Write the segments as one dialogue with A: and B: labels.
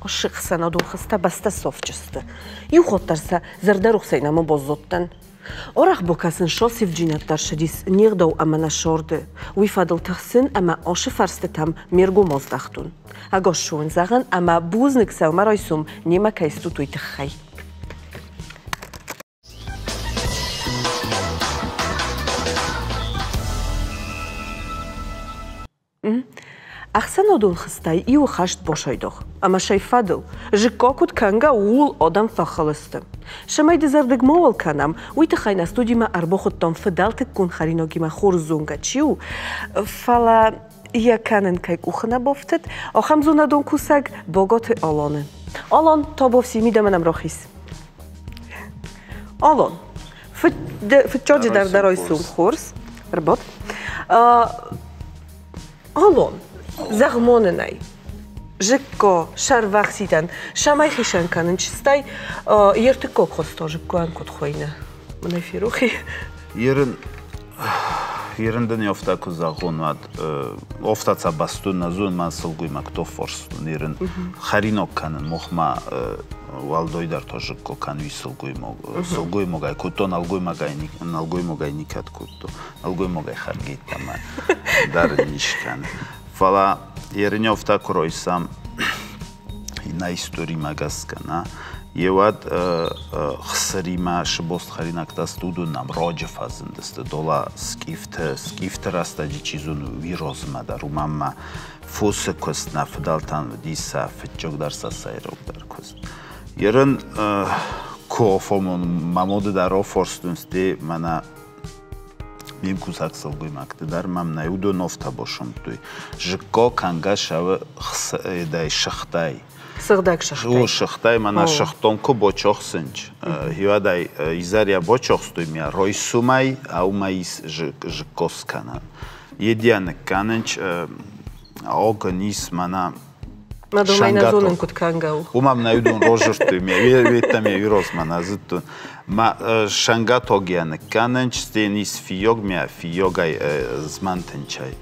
A: Ошы ӕхсӕнадон хызтӕ бӕстӕ софджысты. Иу хатт дӕр сӕ зӕрдӕрухсӕй нӕма баззадтӕн. Арӕх бакӕсын сосивджинӕдтӕ ссыдис не гъдау ӕмӕ нӕ сорды. Уый фӕдыл тыхсын ӕмӕ ашы фарстытӕм ме ргом аздӕхтон. Ӕгас суын зӕгъын ӕмӕ бузныг сӕумӕрайсом немӕ кӕй стут, уый тыххӕй. Ӕхсӕнадон хызтӕй иуы хӕст босайдагъ, ӕмӕ сӕ фӕдыл, зыкка куыд кӕнгӕ, ууыл адӕм фӕхыл сты. Цӕмӕй дызӕрдыг мауал кӕнӕм, уый тыххӕй нӕ студимӕ ӕрбахуыдтам фыдӕлтыккон хӕринагимӕ хорз зонгӕ чи у, фӕлӕ йӕ кӕнын кӕй къухы нӕ бафтыд, ахӕм зонадон кусӕг Боготы Аланы. Алан, табуафси, мидӕмӕ нӕм рахиз. Алан, фыццаджы дӕр дӕ райсом хорз. Ӕрбад. Алон, зӕгъмонынӕй, зыкко, сӕрвӕхсидӕн, сӕмӕй хицӕн кӕнын чыстай йе ртыккаг хосто зыккоӕн куыд хуыйны? Мӕнӕй ферохи.
B: Ерын ерын дын офта куы зӕгъон, уӕд офта ца бастун нӕ зон, мӕ сылгоймаг то форстун. Ерын хӕриног кӕнын мохма уӕлдойдӕр то зыкко кӕнуи сылгоймаг. Сылгоймагӕй кодтон, нӕлгоймагӕй нӕлгоймагӕй никӕд кодтон. Нӕлгоймагӕй хӕргӕйттӕмӕ дӕр ис кӕны. Фӕлӕ Ерынёвтӕ куы ройсӕм нӕ историмӕ гӕсгӕ, нӕ, еуӕд хсыримӕ сыбост хӕринӕгтӕ студон нӕм роджы фӕзындысты. Дола скъифты, скъифты рӕстӕджы чи зоны, уый розмӕ дӕр, уымӕн ма фосы куыст нӕ фыдӕлтӕн уыди сӕ фыццагдӕр, сӕ сӕйрагдӕр куыст. Ерын кофомон мамоды дӕр офорстунсте мӕнӕ ме мкусӕг сылгоймӕгты дӕр мӕм нӕ уыдон офтӕ босомдтой. Зыкко кӕнгӕ сӕвы хсӕдӕй сыгътай.
A: Сыгъдӕг сыгътай.
B: О, сыгътай, мӕнӕ сыгътон куы бочохсынч. Хиуадай изӕрия бочохстой мя ройсумай, аумай зыкко скӕнӕн. Едиа ныккӕнынч, огын ис мӕнӕ
A: Мӕ домӕй нӕ зонын, куыд кӕнгӕ у.
B: Уымӕн нӕ уыдон розырдтой, ме ведтӕм йӕ ирозмӕ нӕ зыдтон. Ма шангатогия ныккӕнынч, стенис фийог мя фийогай змӕнтынчай.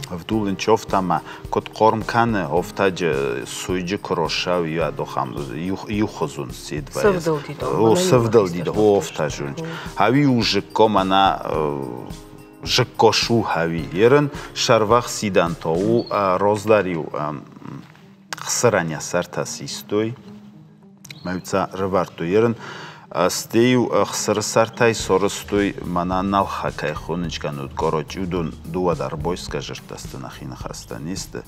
B: Вдулын чофтама, куыд хъорм кӕны, офтаджы суйджы куы росау иу адохам иу хызун седвайы.
A: Сывдылдидо.
B: О, сывдылдидо, о, офтажунч. Ави ужикко мана зыккошу хӕви. Ерын сӕрвӕх сидӕнтӕ у роздӕр-иу хсырӕн йӕ сӕртӕ систой, мӕ рывӕрдтой. Ерын стӕй-иу ӕхсыры сӕртӕй сорыстой, мӕнӕ нӕлхӕ кӕй хонынч кӕнут, короче, уыдон дыууӕ дӕр бойскӕ зырдтӕ сты, нӕхи ныхӕстӕ не сты.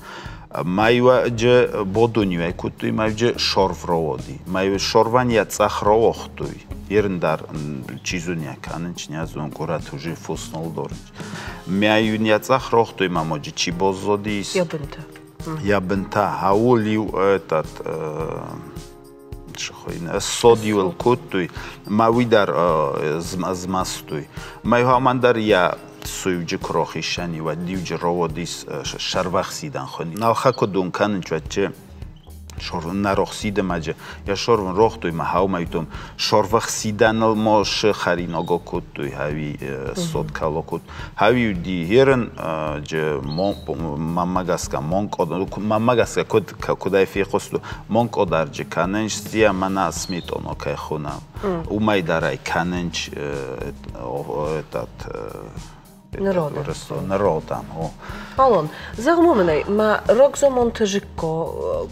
B: Ма-иу бодониуӕй кодтой, ма-иу шорв роуоди. Ма-иу шорвӕн йӕ цъӕх роуохтой. Ерын дӕр чи зоня кӕнын, чи не зон, горӕт уже фоснолдорынч. Мӕ-иу йӕ цъӕх рохтой, ма моджы чи боззодис.
A: Йӕ бынтӕ.
B: Йӕ бынтӕ. Ауыл-иу этот сод-иу ыл кодтой, ма уый дӕр змӕстой. Ма иу аман дӕр йӕ суйджы куы рохисӕни, уӕд диуджы роуодис сӕрвӕхсидӕн хуын. Налхӕ куы дон кӕнын чуӕтчы, на рохсидӕмӕджы йӕ сорвын рохтой ма хаумӕйтом сорвӕхсидӕныл мосы хӕриного кодтой хави сод кало код хави уди херын же мамма гӕсгӕ монкъо мамма гӕсгӕ куыд куыдӕй фехъуысту монкъодарджы кӕнынч сия мӕнӕ сметоно кӕй хонӕм уымӕй дӕр ӕй кӕнынч этот Народам.
A: Алон, зӕгъ-ма мын ӕй, ма рогзамонты зыкко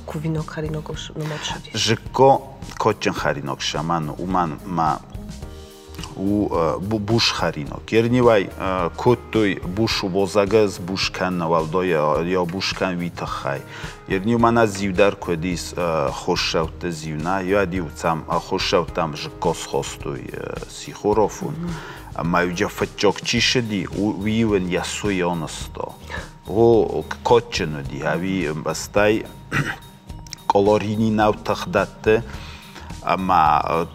A: кувиног хӕриногыл нымад ссыдис?
B: Зыкко кодджын хӕриног сӕмӕн, уымӕн ма у бус хӕриног. Ернивай кодтой бус возагӕ сбус кӕнын уӕлдай йӕ бус кӕн уый тыххӕй. Ерниу мӕнӕ зиу дӕр куыд ис хоссӕутты зиу нӕ, йӕ цам хоссӕуттӕм зыкко схостой сихорофун. Ӕмӕ иу фыццаг чи ссыди, уый-иу ын йӕ суй оныста. О, кадджын уыди, ӕви ӕмбӕстӕй къолорини нау тыхдӕтты ӕмӕ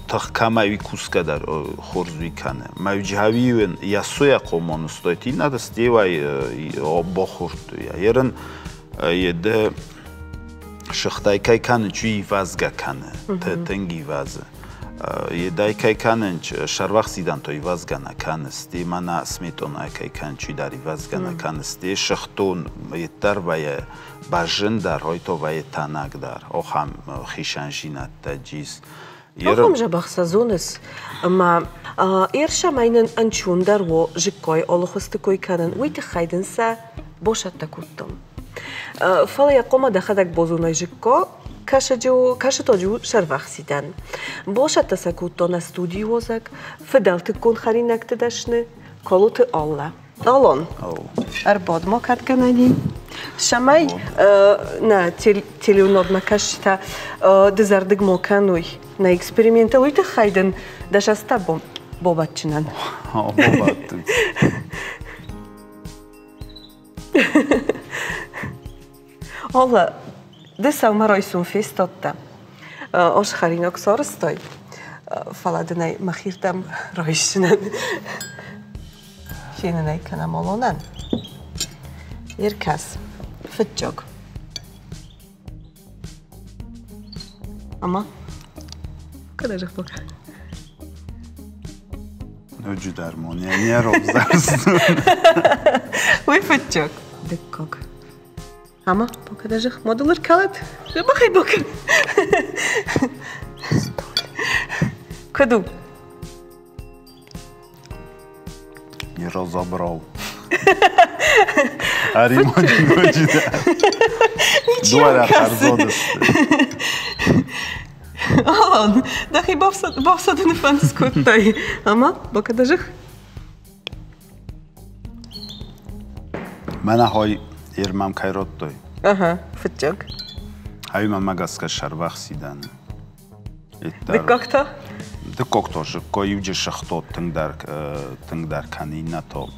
B: тых кӕмӕй уый кусгӕ дӕр хорз уый кӕны. Мӕ уджхӕви-иу ын йӕ суйӕ хъом оныстой, тиннӕ стеуӕй бахордтой. Ерын еды сыгъдӕй кӕй кӕны, чи ивазгӕ кӕны, тынг ивазы. Едай кӕй кӕнынч, сӕрвӕхсидӕнтӕ ивазгӕ нӕ кӕныс, де мӕнӕ сметона кӕй кӕн, чидӕр ивазгӕ нӕ кӕныс, де сыгътон еддӕр вӕййы бӕззындӕр, ойто вӕййы тӕнӕгдӕр, охӕм хицӕнзинӕдтӕ джиз.
A: Ахӕм дзӕбӕх сӕ зоныс, ӕмӕ ӕрсамай нын ӕнцондӕр у зыккой алыхуызты кой кӕнын, уый тыххӕй дын сӕ босӕттӕ кодтон. Фӕлӕ йӕ хъуамӕ дӕхӕдӕг бозонай зыкко, кӕсытоджы у сӕрвӕхсидӕн. Босӕттӕ сӕ кодтон нӕ студийы уозӕг, фыдӕлтыккон хӕринӕгты дӕсны Колоты Аллӕ. Алон, ӕрбад ма кӕд гӕнӕн и? Цӕмӕй нӕ телеуынадмӕ кӕсджытӕ дызӕрдыг ма кӕной нӕ экспериментыл, уый тыххӕй дын дӕ сӕстӕ бабадджынӕн.
B: Бабадтут.
A: Алла, ды сӕумӕрайсом фестадтӕ, ӕз хӕринаг сарӕзтай, фӕлӕ дын ӕй мӕхирдӕм райсдзынӕн. Фенын ӕй кӕнӕм Алонӕн. Ӕркӕс, фыццаг. Ама? Куыд зӕгъ
B: Ноджыдӕр мо не робзарстон.
A: Уый фыццаг. Дыккаг. Ама, пока даже модулар калат. Жабахай бока. Куыд у?
B: Не разобрал. Аримоджи Дуарӕ хӕрзодысты.
A: Алан, дӕхи бафсадыны фӕнд скодтай. Ама, бока даже.
B: Мӕнӕ хой ермам кӕй родтой.
A: Ага, фыццаг.
B: Ай мӕмӕ гӕсгӕ сӕрвӕхсидӕны.
A: Дыккаг та?
B: Дыккаг тоже. Иуджы сыгътот тынгдӕр, тынгдӕр кӕны, иннӕ то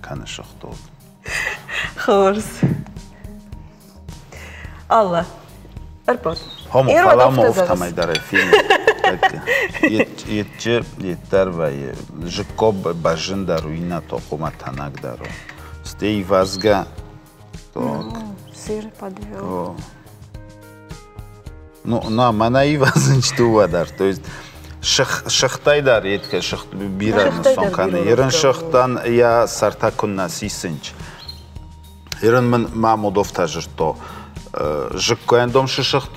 B: кӕны сыгътот.
A: Хорз. Алла, ӕрбад.
B: Хомо, фӕлӕ ма офтӕмӕй дӕр фильм. Етче еттӕр вӕййы. Зыкко бӕззындӕр у, иннӕ то хъуымӕ тӕнӕгдӕр у. Стӕй ивазгӕ. Так.
C: Сыр подвел.
B: Ну, на, мӕнӕ ивазын дыууӕ дӕр. То есть сыхтӕй дӕр едкӕ сыхт бирӕ нысон кӕны. Ерын сыхтӕн йӕ сӕртӕ куыннӕ сисынч. Ерын мын мӕ модовтӕ жырдто. Зыккоӕндом сысыхт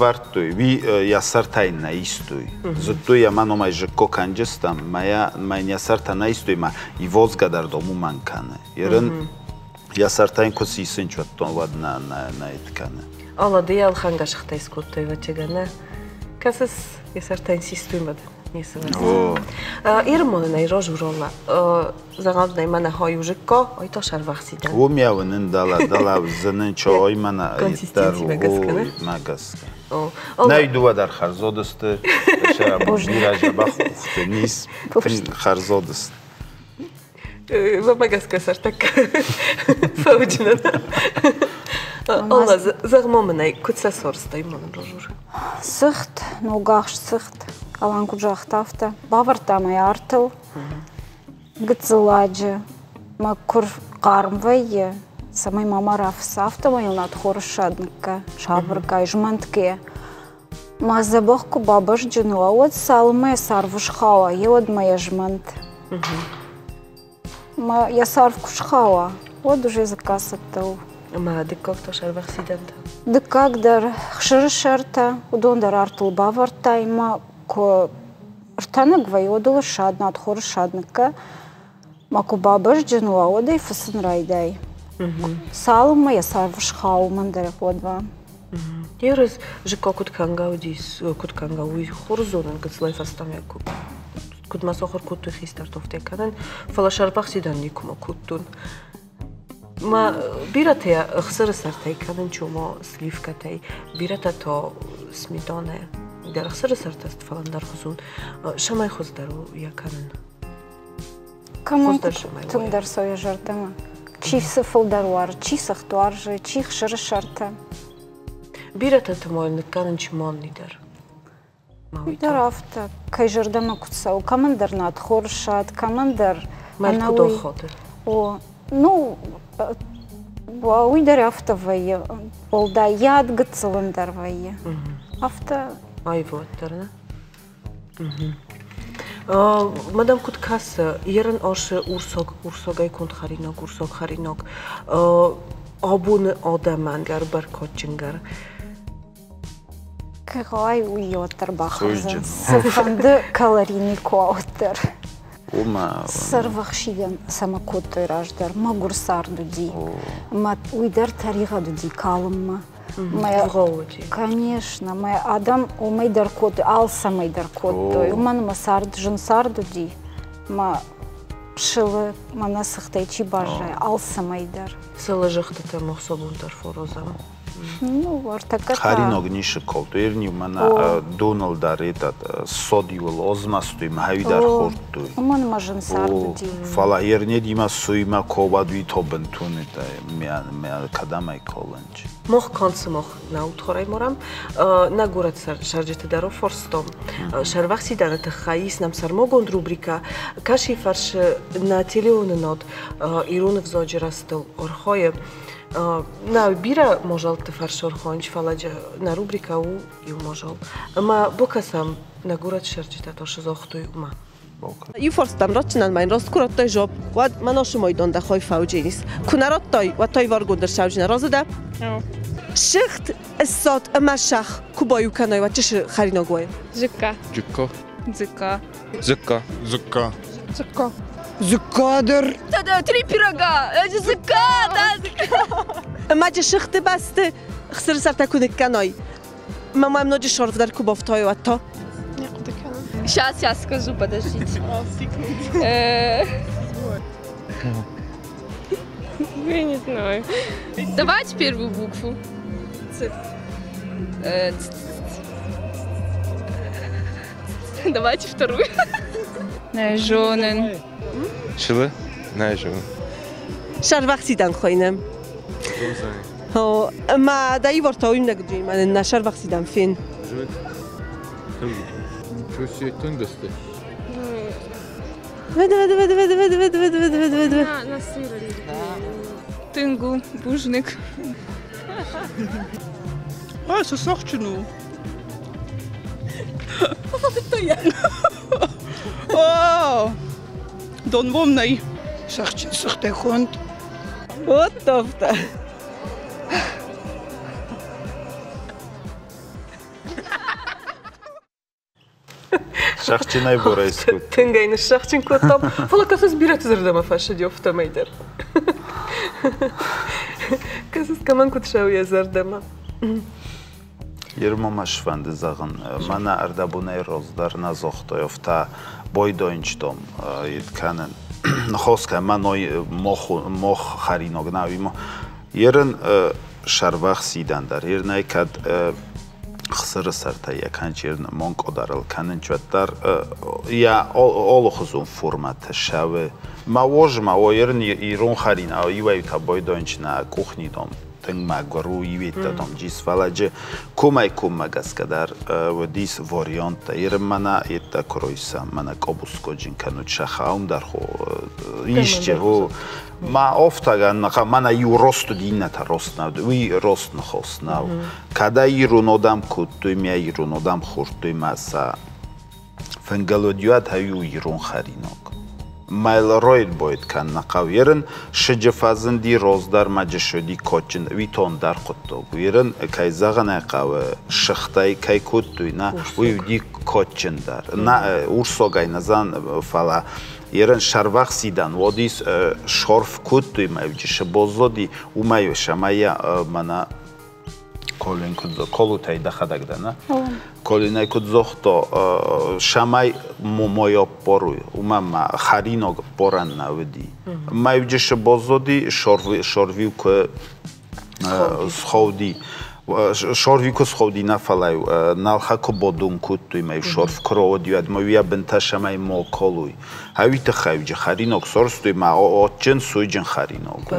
B: вӕрдтой, уый йӕ сӕртӕй нӕ истой. Зыдтой йӕ мӕ номӕй зыкко кӕнджыстӕм, мӕ йӕ сӕртӕ нӕ истой, мӕ ивозгӕ дӕр дом уымӕн кӕны. Ерын йӕ сӕртӕ йын куы сисынч, уӕд нӕ нӕ кӕны.
A: Алла, ды йӕ ӕлхӕнгӕ сыхтӕй скодтой, ӕвӕццӕгӕн, нӕ? Кӕсыс, йӕ сӕртӕ йын систой мад. Ницы Ирмонын ӕй разуролла. Зӕгъӕн, нӕй мӕнӕ хай ужикко, ой то сӕрвӕхсидӕн.
B: Уым йӕ уынын дӕлӕ, дӕлӕ зынын чо, ой мӕнӕ
A: Консистенцимӕ гӕсгӕ, не?
B: Мӕ гӕсгӕ. Нӕй дыууӕ дӕр хӕрзод сты, бирӕ дзӕбӕх къухты низ хӕрзод сты.
A: Мӕ гӕсгӕ сӕртӕккӕ фӕуджынӕн. Алла, зӕгъ-ма мын ӕй, куыд сӕ сорстай, мӕнӕн разур?
C: Цыхт, ногахст цыхт, Алан куыд загъта, афтӕ. Бавӕрдтам ӕй артыл, гыццыл аджы. Мӕ куыр хъарм вӕййы, цӕмӕй ма ма рафыца, афтӕмӕй йыл надхоры ссад ныккӕ, сабыргай, змӕнтгӕ. Мӕ дзӕбӕх куы бабӕзджын уа, уӕд цалынмӕ йӕ царв схауа, йеуӕдмӕ йӕ змӕнт. Мӕ йӕ царв куы схауа, уӕд уже дзыкка цӕттӕ у.
A: Ӕмӕ дыккаг та сӕрвӕхсидӕнтӕ?
C: Дыккаг дӕр хсыры сӕртӕ, уыдон дӕр артыл бавӕрдтай мӕ куы ртӕнӕг вӕййы, уӕд ыл ссад, надхоры ссад ныккӕ. Мӕ куы бабӕзджын уа, уӕд ӕй фыцын райдай. Цалынмӕ йӕ царв схауы, уымӕн дӕр уӕдмӕ.
A: Ерыс зыкка куыд кӕнгӕ уыдис, куыд кӕнгӕ, уый хорз зонын гыццылӕй фӕстӕмӕ куыд мӕ сахуыр кодтой хистӕртовтӕ кӕнын, фӕлӕ сӕрбахсидӕн никуыма кодтон. Ма бирӕтӕ ӕхсыры сӕртӕй кӕнын чомо сливкӕтӕй, бирӕтӕ то сметанӕ дӕр ӕхсыры сӕртӕ фӕлӕ ӕндӕрхуызон. Цӕмӕй хуыздӕр у йӕ кӕнын?
C: Кӕмӕн тынгдӕр цӕуы йӕ зӕрдӕмӕ? Чи цы фылдӕр уарзы, чи цыхт уарзы, чи хсыры сӕртӕ.
A: Бирӕтӕ тымой ныккӕнын чмонни дӕр.
C: Уый дӕр афтӕ, кӕй зӕрдӕмӕ куыд цӕуы, кӕмӕндӕр надхор ссад, кӕмӕндӕр
A: ӕнӕуый.
C: О, ну, уый дӕр афтӕ вӕййы, уӕлдай йӕ ад гыццыл ӕндӕр вӕййы. Афтӕ.
A: Аивуат дӕр, нӕ? Мадам куыд кӕсы, ерын асы урсаг, урсагӕй конд хӕринаг, урсаг хӕринаг абоны адӕмӕн гӕр бӕркадджынгӕр?
C: Кӕй уый уӕддӕр бахӕрдзӕн. Цыфӕнды калорийный куы уӕддӕр.
B: Уымӕ.
C: Сӕрвӕхсидӕн цӕмӕ кодтой раздӕр, мӕгуыр цард уыди. Мӕ уый дӕр тӕригъӕд уыди калынмӕ. Конечно, мӕ адӕм уымӕй дӕр кодтой, алцӕмӕй дӕр кодтой. Уымӕн мӕ цард зын цард уыди. Мӕ сылы мӕнӕ цыхтӕй чи баззайы, алцӕмӕй дӕр.
A: Сылы зыхтытӕ мохсобон дӕр форозам.
C: Ну, ӕртӕккӕ та.
B: Хӕринаг ницы кодтой, ерниу мӕнӕ доныл дӕр этот содиуыл озмӕстой, мӕ дӕр хордтой.
C: Уымӕн мӕ зын цард уыди.
B: Фӕлӕ ернедимӕ суимӕ ковад уый то бынтон мӕ кӕдӕм ӕй колынч.
A: Мох канд сымах нӕ удхорӕй марӕм, нӕ горӕты цӕрджыты дӕр оффорстом. Сӕрвӕхсидӕны тыххӕй ис нӕм сӕрмагонд рубрикӕ, кӕсы фӕрсы нӕ телеуынынад ирон ӕвзаджы рӕзтыл архайы. Нӕ бирӕ мадзӕлтты фӕрсы архайынц, фӕлӕ нӕ рубрикӕ у иу мадзал. Ӕмӕ бакӕсӕм, нӕ горӕты цӕрджытӕ та цы загътой, уымӕ. Иу фарстам ратдзынӕн ма йын раст куы радтай жуапп, уӕд мӕн асымайдон дӕ хой фӕудженис. Куы нӕ радтай, уӕд та иваргонд ӕрцӕуджынӕ. Разы дӕ? Сыгъд, ссад ӕмӕ сах куы баиу кӕнай, уӕд чысы хӕринаг уайы.
D: Зыкка.
E: Джыкка.
D: Дзыкка.
E: Зыкка.
F: Зыкка.
D: Зыкка.
G: Зыкка дӕр.
D: Три пирога. Зыкка, да, зыкка.
A: Ӕмӕ сыгъды бӕсты хсыры сӕртӕ куы ныккӕнай, мӕ мӕм ноджы сорвдӕр куы бафтауай, уӕд та?
D: Сейчас я скажу, подождите. Я не знаю. Давайте первую букву. Ц. Давайте вторую.
H: Нӕ
E: Шилы? Нӕ зонын.
A: Сӕрвӕхсидӕн хуыйны. Ӕмӕ дӕ ивӕрдта уый мӕ нӕ сӕрвӕхсидӕн фен.
D: На сыре.
H: Тынгу, бузныг.
I: А, цы сахджын у? О, донбом нӕй.
G: Сахджын сыхтӕй конд.
A: Вот тофта.
B: Сахджынӕй борӕй скодтой.
A: Тынг ӕй ныссахджын кодтам, фӕлӕ кӕсыс бирӕты зӕрдӕмӕ фӕцыди афтӕмӕй дӕр. Кӕсыс, кӕмӕн куыд цӕуы йӕ зӕрдӕмӕ.
B: Ермомӕ сфӕнды зӕгъын, мӕнӕ ӕрдӕбонӕй раздӕр нӕ загътай, афтӕ бойдойнчтом кӕнын. Ныхас кӕн, мӕ мох хӕринаг нӕу. Ерын сӕрвӕхсидӕн дӕр, ернӕй кӕд хсыры сӕртӕ йӕ кӕнчер монкъодарыл кӕнын уӕддӕр йӕ алыхуызон формӕтӕ сӕуы. Ма уозма, о ерын ирон хӕринаг, иуӕй-иутӕ бойдойнчына кухнидом тынг мӕгуыр у, иуеттӕ дам джис, фӕлӕ джы комӕй коммӕ гӕсгӕ дӕр уыдис варианттӕ. Ерын мӕнӕ еттӕ куыройса, мӕнӕ къабускоджын кӕнут сӕхаум дӕр хо исчи, о ма офтагӕн мӕнӕ иу рост уыди, иннӕтӕ рост нӕ уыд. Уый рост ныхос нӕу. Кӕдӕй ирон адӕм кодтой, мӕ ирон адӕм хордтой мӕ сӕ фынгӕлодиуат у ирон хӕринаг. Мӕлройд бойд кӕн нӕ хъӕуы. Ерын сыджы фӕзынди роздӕр мӕджысуди кодджын уитон дӕр хъуыддаг. Ерын, кӕй зӕгъын ӕй хъӕуы, сыгътӕй кӕй кодтой, нӕ, уый уыди кодджын дӕр. Нӕ, урсогӕй нӕ зӕгъын, фӕлӕ ерын сӕрвӕхсидӕн уодис шорф кодтой мӕ боззоди, уымӕй сӕмӕй мӕнӕ Колин куыд Колутӕй дӕхӕдӕг дӕ, нӕ? Колинӕй куыд загъта, сӕмӕй момойӕ ппоруй, уымӕн ма хӕринаг ппорӕн нӕ уыди. Мӕйджысы баззади, шорвиу куы схауди, шорви куы схауди, нӕ фӕлӕ нӕлхӕ куы бодун кодтой, мӕ шорф куы рауади, уӕд ма уый бынтӕ сӕмӕй мо колуй. Ӕви тыххӕй хӕринаг сорстой, ма адджын сойджын хӕринаг.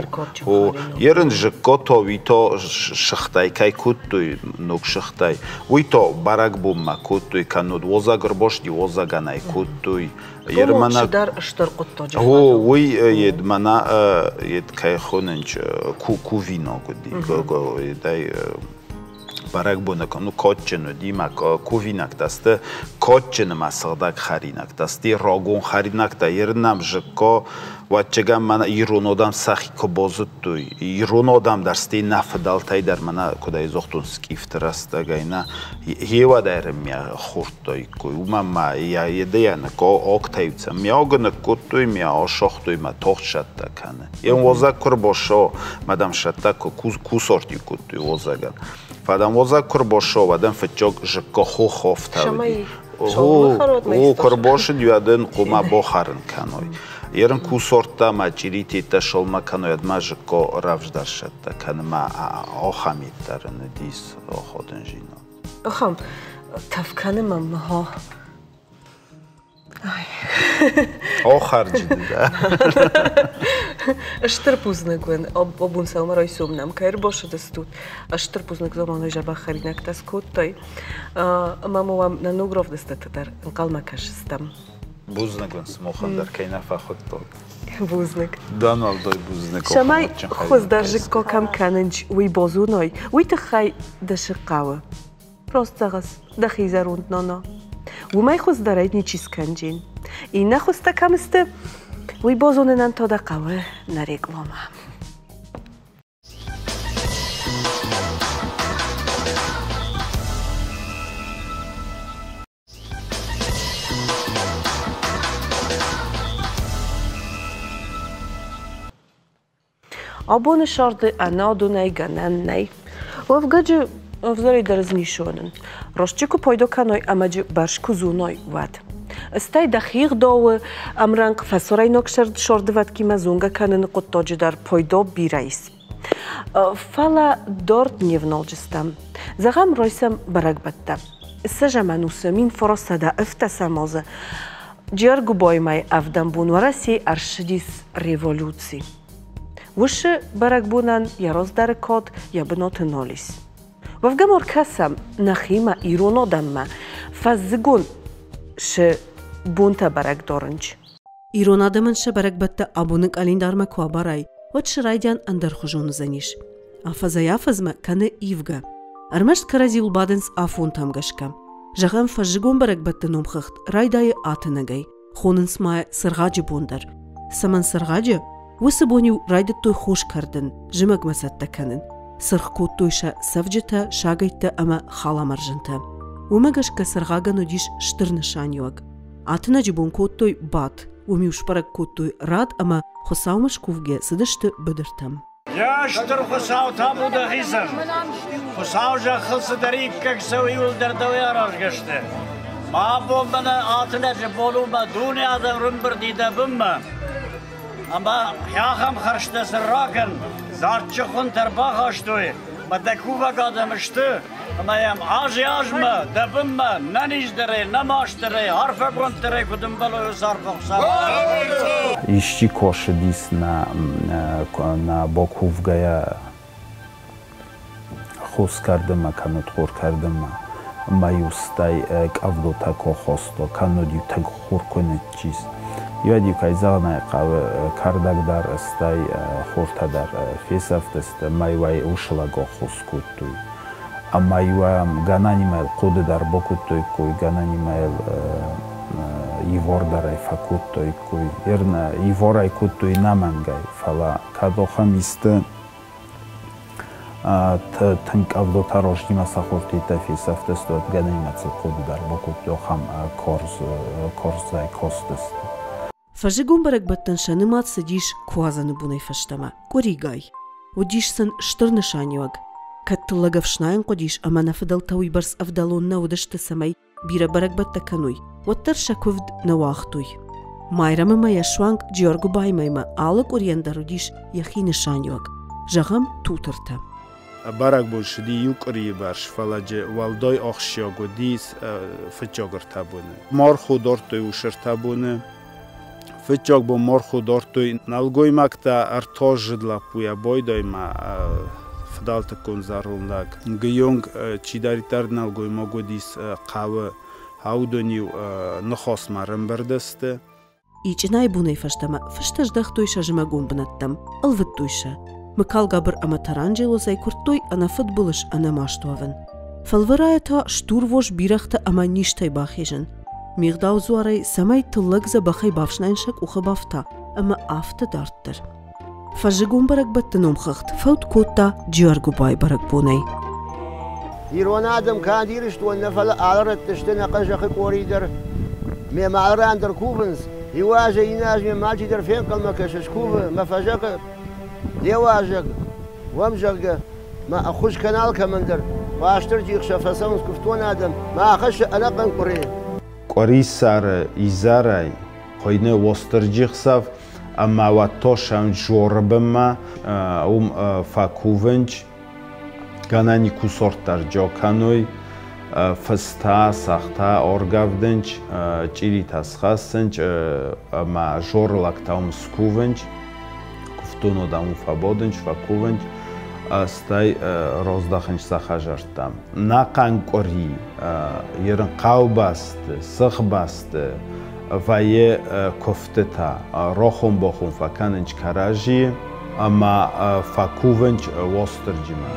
B: О, ерын зыккото, уый то сыгътӕй кӕй кодтой, ног сыгътӕй, уый то бӕрӕгбонмӕ кодтой, кӕннод уозӕг ӕрбасти, уозӕгӕнӕй кодтой.
A: Ермана дӕр стыр хъуыддаджы.
B: О, уый ед мӕнӕ ед кӕй хонынч кувинаг уыди. Едӕй Бӕрӕгбоны ну кадджын уыди ма кувинӕгтӕ сты, кадджыны ма сыгъдӕг хӕринӕгтӕ сты, рагон хӕринӕгтӕ. Ерынӕм зыкка уӕдчыгӕн мӕнӕ ирон адӕм сӕхи куы базыдтой, ирон адӕм дӕр стӕй нӕ фыдӕлтӕй дӕр мӕнӕ куыд ӕй загътон скъифты рӕстӕгӕй нӕ гъеуӕд ӕрыммӕ хордтаиккой, уымӕн ма йӕ едӕйӕ октӕйцӕ миагы ныккодтой, миа асагътой, мӕ тагъд сӕттӕ кӕны. Йе уазӕг куы рбассӕуа, мадам сӕттӕ куы кусарт-иу кодтой уазӕгӕн. Фӕлӕ уазӕг куы рбассӕуа, уӕд ӕм фыццаг зыкка хох афтӕ уыди. О, куы рбассыд, уӕд ын хъуамӕ бахӕрын кӕной. Ерын кусорттӕ ӕмӕ чъиритеттӕ сылмӕ кӕной, уӕд ма зыкка рӕвдздӕр сӕттӕ кӕны ма ахӕм йеддӕр ын уыдис аходынзинад.
A: Ахӕм тӕф кӕны мӕм, ха.
B: Охарджыды дӕ.
A: Стыр бузныг уын, абон сӕумӕрайсом нӕм кӕй ӕрбацыдыстут. Стыр бузныг заманай дзӕбӕх хӕринӕгтӕ скодтай. Ӕмӕ ма уӕм нӕ ног равдыстыты дӕр ӕнхъӕлмӕ кӕсдзыстӕм.
B: Бузныг уын, сымахӕн дӕр кӕй нӕ фӕхуыдтат.
A: Бузныг.
B: Дӕн уӕлдай бузныг.
A: Цӕмӕй хуыздӕр зыкко кӕм кӕнынч, уый базоной, уый тыххӕй дӕ цы хъӕуы? Рост зӕгъыс, дӕхи зӕронд нана. Уымӕй хуыздӕрӕй ничи скӕнджин. Иннӕ хуызтӕ кӕм сты, уый базонынӕн та дӕ хъӕуы нӕ рекламӕ. Абоны сӕрды ӕнӕдонӕй гӕнӕн нӕй. Уӕвгӕ ӕвзӕрӕй дӕр ӕз ницы уынын. Ростчы куы пайда кӕной ӕмӕ джы бӕрз куы зоной, уӕд. Стӕй дӕхи гъдауы ӕмрӕнхъ фӕсарӕйнаг сӕрдывӕткимӕ зонгӕ кӕныны хъуыддаджы дӕр пайда бирӕ ис. Фӕлӕ дард не вналджыстӕм. Зӕгъӕм, райсӕм бӕрӕгбӕттӕ. Ссӕзӕм ӕнусы 1917 азы Джиаргуыбоймӕ ӕвдӕм бон Уӕрӕсейы ӕрцыдис революци. Уыцы бӕрӕгбонӕн йӕ раздӕры кад йӕ бынаты нал ис. Уӕвгӕ ма ркӕсӕм нӕхимӕ, ирон адӕммӕ, фӕззыгон цы бонтӕ бӕрӕг дарынч. Ирон адӕмӕн сӕ бӕрӕгбӕттӕ абоны къӕлиндармӕ куы абарай, уӕд сӕ райдиан ӕндӕрхуызон уыдзӕнис. Афӕдзӕй-афӕдзмӕ кӕны ивгӕ. Ӕрмӕст кӕрӕдзиуыл бадынц афонтӕм гӕсгӕ. Зӕгъӕм, фӕззыгон бӕрӕгбӕтты номхыгъд райдайы атынӕгӕй. Хонынц ма цыргъаджы бон дӕр. Цӕмӕн цыргъаджы? Уыцы бон-иу райдыдтой хос кӕрдын, зымӕгмӕ цӕттӕ кӕнын. Цыргъ кодтой сӕ цӕвджытӕ, сагӕйттӕ ӕмӕ халамӕрзӕнтӕ. Уымӕ гӕсгӕ цыргъагӕн уыдис стыр нысаниуӕг. Атынӕджы бон кодтой бадт, уым-иу сбӕрӕг кодтой рад ӕмӕ Хуыцаумӕ скувгӕ цыдысты быдыртӕм.
F: Йӕ стыр Хуыцау табу дӕхицӕн! Хуыцау зӕххыл цыдӕриддӕр цӕуы, иуылдӕр дӕуӕй аразгӕ сты. Мӕ бон мӕнӕ Атынӕджы бон у мӕ дуне адӕм рымбырди дӕ бынмӕ. Ӕмӕ ахӕм хӕрзтӕ сын ракӕн, дзаджджын хуынтӕ ӕрбахастой, мӕ дӕ кувӕг адӕм сты, ӕмӕ йӕм азӕй-азмӕ дӕ бынмӕ нӕниздӕрӕй, нӕ мастдӕрӕй, арфӕгонддӕрӕй куыд ӕмбӕлой, уыцы арфӕ Хуыцау.
B: Исчи косыдис нӕ, нӕ бакувгӕйӕ хус кӕрдынмӕ кӕнӕ хур кӕрдынмӕ, ӕмӕ-иу стӕй къӕвдатӕ куы хаста, кӕннод-иу тынг хур куы ныччиз. Иуӕй-иу, кӕй зӕгъын ӕй хъӕуы, кӕрдӕг дӕр, стӕй хортӕ дӕр фесӕфтысты, ӕмӕ-иу ӕй усылӕг аххос кодтой. Ӕмӕ-иу ӕм гӕнӕнимӕ хъуыды дӕр бакодтаиккой, гӕнӕнимӕ ивар дӕр ӕй фӕкодтаиккой. Ивар ӕй кодтой нӕмӕнгӕй, фӕлӕ кӕд ахӕм исты тынг къӕвдатӕ рӕзтимӕ сӕ хортӕ фесӕфтысты, уӕд гӕнӕнимӕ сыл хъуыды дӕр бакодтой ахӕм карзӕй кастысты.
A: Фӕззыгон бӕрӕгбӕттӕн сӕ нымад цыдис Куадзӕны бонӕй фӕстӕмӕ, къуыригай. Уыдис сын стыр нысаниуӕг. Кӕд тыллӕг ӕфснайын хъуыдис ӕмӕ нӕ фыдӕлтӕ уыйбӕрц ӕвдӕлон нӕ уыдысты, цӕмӕй бирӕ бӕрӕгбӕттӕ кӕной, уӕддӕр сӕ куывд нӕ уагътой. Майрӕмы мӕйӕ суанг Джиоргуыбайы мӕймӕ алы къуырийӕн дӕр уыдис йӕхи нысаниуӕг. Зӕгъӕм, тутыртӕ.
B: Бӕрӕгбон цыди иу къуырийы бӕрц, фӕлӕ джы уӕлдай ахсджиаг уыди фыццаг ӕртӕ боны. Мархо дардтой уыцы ӕртӕ боны. Фыццаг бон мархо дардтой нӕлгоймӕгтӕ ӕртӕзыд лӕппуйӕ байдаймӕ фыдӕлтыккон зӕронд лӕг. Гыйонг чидӕриддӕр нӕлгоймаг уыдис хъӕуы, уыдон-иу ныхасмӕ ӕрӕмбырд сты.
A: Ичъынайы бонӕй фӕстӕмӕ фыстӕ здӕхтой сӕ зымӕгон бынӕттӕм, ӕлвыдтой сӕ. Мыкалгабыр ӕмӕ Таранджелозӕй куырдтой ӕнӕфыдбылыз, ӕнӕмаст уӕвын. Фӕлвӕрайӕ та стурвос бирӕгътӕ ӕмӕ низтӕй бахизын. Мигъдау дзуарӕй цӕмӕй тыллӕг дзӕбӕхӕй бафснайын сӕ къухы бафта ӕмӕ афтӕ дарддӕр. Фӕззыгон бӕрӕгбӕтты номхыгъд фӕуд кодта Джиуӕргуыбайы бӕрӕгбонӕй.
J: Ирон адӕм канд Ирыстон нӕ, фӕлӕ алы рӕтты сты нӕ хъазахъы къори дӕр. Мемӕ алы ран дӕр кувынц. Иу азӕй иннӕ аз мемӕ алчидӕр фенхъӕлмӕ кӕсы, скувы, мӕ фӕзӕгъы, де уазӕг, уӕм, зӕгъгӕ, мӕ ӕххуыс кӕн алкӕмӕн дӕр. Уастырджи хсӕв фӕцӕуынц куывтон адӕм, мӕ ахӕссы ӕнӕхъӕн къуыри.
B: Къуырисӕры изӕрӕй хуыйны Уастырджи хсӕв, ӕмӕ уӕд тосӕн жоры бынмӕ уым фӕкувынч, гӕнӕн и кусорт дӕр джо кӕной, фыстӕ, сӕгътӕ ӕргӕвдынч, чъиритӕ схӕссынч ӕмӕ жоры лӕгтӕ уым скувынч, куывддон адӕм уым фӕбадынч, фӕкувынч, стӕй раздахынч сӕ хӕдзӕрттӕм. Нӕхъӕн къуыри ерын хъӕубӕсты, сыхбӕсты вӕййы куывдтытӕ, рохон-бохон фӕкӕнынц кӕрӕдзийы ӕмӕ фӕкувынц Уастырджимӕ.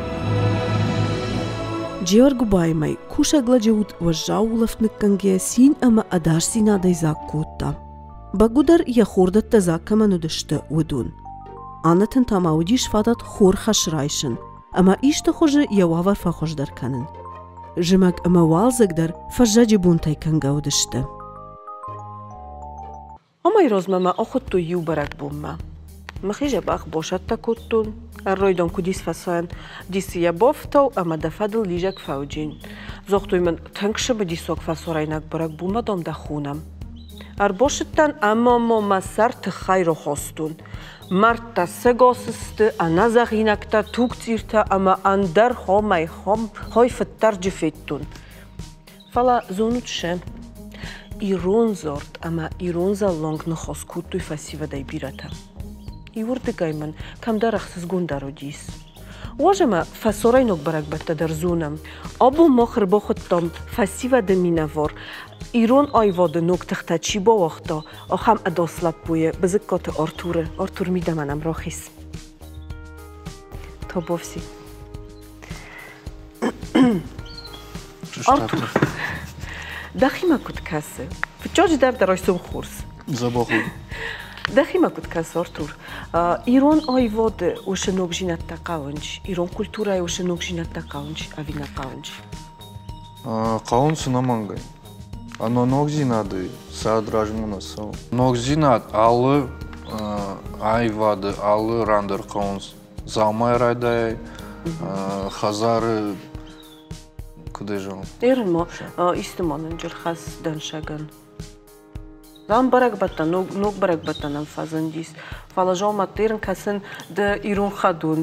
A: Джиуӕргуыбаймӕ кусӕг лӕджы уд уӕззау улӕфт ныккӕнгӕйӕ цин ӕмӕ ӕдасдзинадӕй дзаг кодта. Бӕгуыдӕр йӕ хордӕттӕ дзаг кӕмӕн уыдысты, уыдон. Аннӕтӕн та ма уыдис фадат хор хӕс райсын ӕмӕ исты хуызы йӕ уавӕр фӕхуыздӕр кӕнын. Зымӕг ӕмӕ уалдзӕг дӕр фӕззӕджы бонтӕй кӕнгӕ уыдысты. Амӕй размӕ мӕ ахуыдтой иу бӕрӕгбонмӕ. Мӕхи дзӕбӕх босӕттӕ кодтон, ӕрройдон куд исфӕцӕн, диси йӕ бофтау ӕма дӕ фӕдыл лизӕг фӕуджин. Загътой мын, тынг сыбыдисог фӕсорӕйнаг бӕрӕгбонмӕ дам дӕ хонӕм. Ӕрбосыдтӕн ӕма ма мӕ сӕр туххӕй рохастон. Мӕрдтӕ сӕгас сты, ӕнӕзӕгъинӕгтӕ, тугцъиртӕ ӕма ӕндӕр хомӕй хой фыддӕрджы федтон. Фӕлӕ зонут сӕ, ирон дзырд ӕмӕ ирон зӕлланг ныхас кодтой фӕсивӕдӕй бирӕтӕ. Иуырдыгӕй мын кӕмдӕр ӕхсызгондӕр уыдис. Уӕз ӕмӕ фӕсорӕйнаг бӕрӕгбӕттӕ дӕр зонӕм. Абон мах ӕрбахуыдтам фӕсивӕды минӕвар, ирон аивады ног тыхтӕ чи бауагъта, ахӕм ӕдас лӕппуйы Бызыккаты Артуры. Артур мидӕмӕ нӕм рахиз. Тобовси. Артур, дӕхимӕ куыд кӕсы? Фыццаджыдӕр дӕ райсом хорз.
K: Дзӕбӕх у.
A: Дӕхимӕ куыд кӕсы, Артур? Ирон аивады уыцы ногдзинӕдтӕ хъӕуынц? Ирон культурӕйы уыцы ногдзинӕдтӕ хъӕуынц ӕви нӕ хъӕуынц?
K: Хъӕуынц ӕнӕмӕнгӕй. Ӕнӕ ногдзинадӕй цард размӕ нӕ цӕуы. Ногдзинад алы аивады алы ран дӕр хъӕуынц. Дзаумайы райдайай, хӕдзары куыд ӕй зӕгъон?
A: Ерын исты ма нын джырхӕс дӕнсӕгӕн. Ам бӕрӕгбӕттӕ, ног бӕрӕгбӕттӕ нӕм фӕзындис. Фӕлӕ зӕгъ ерын кӕсын ды ирон хӕдон,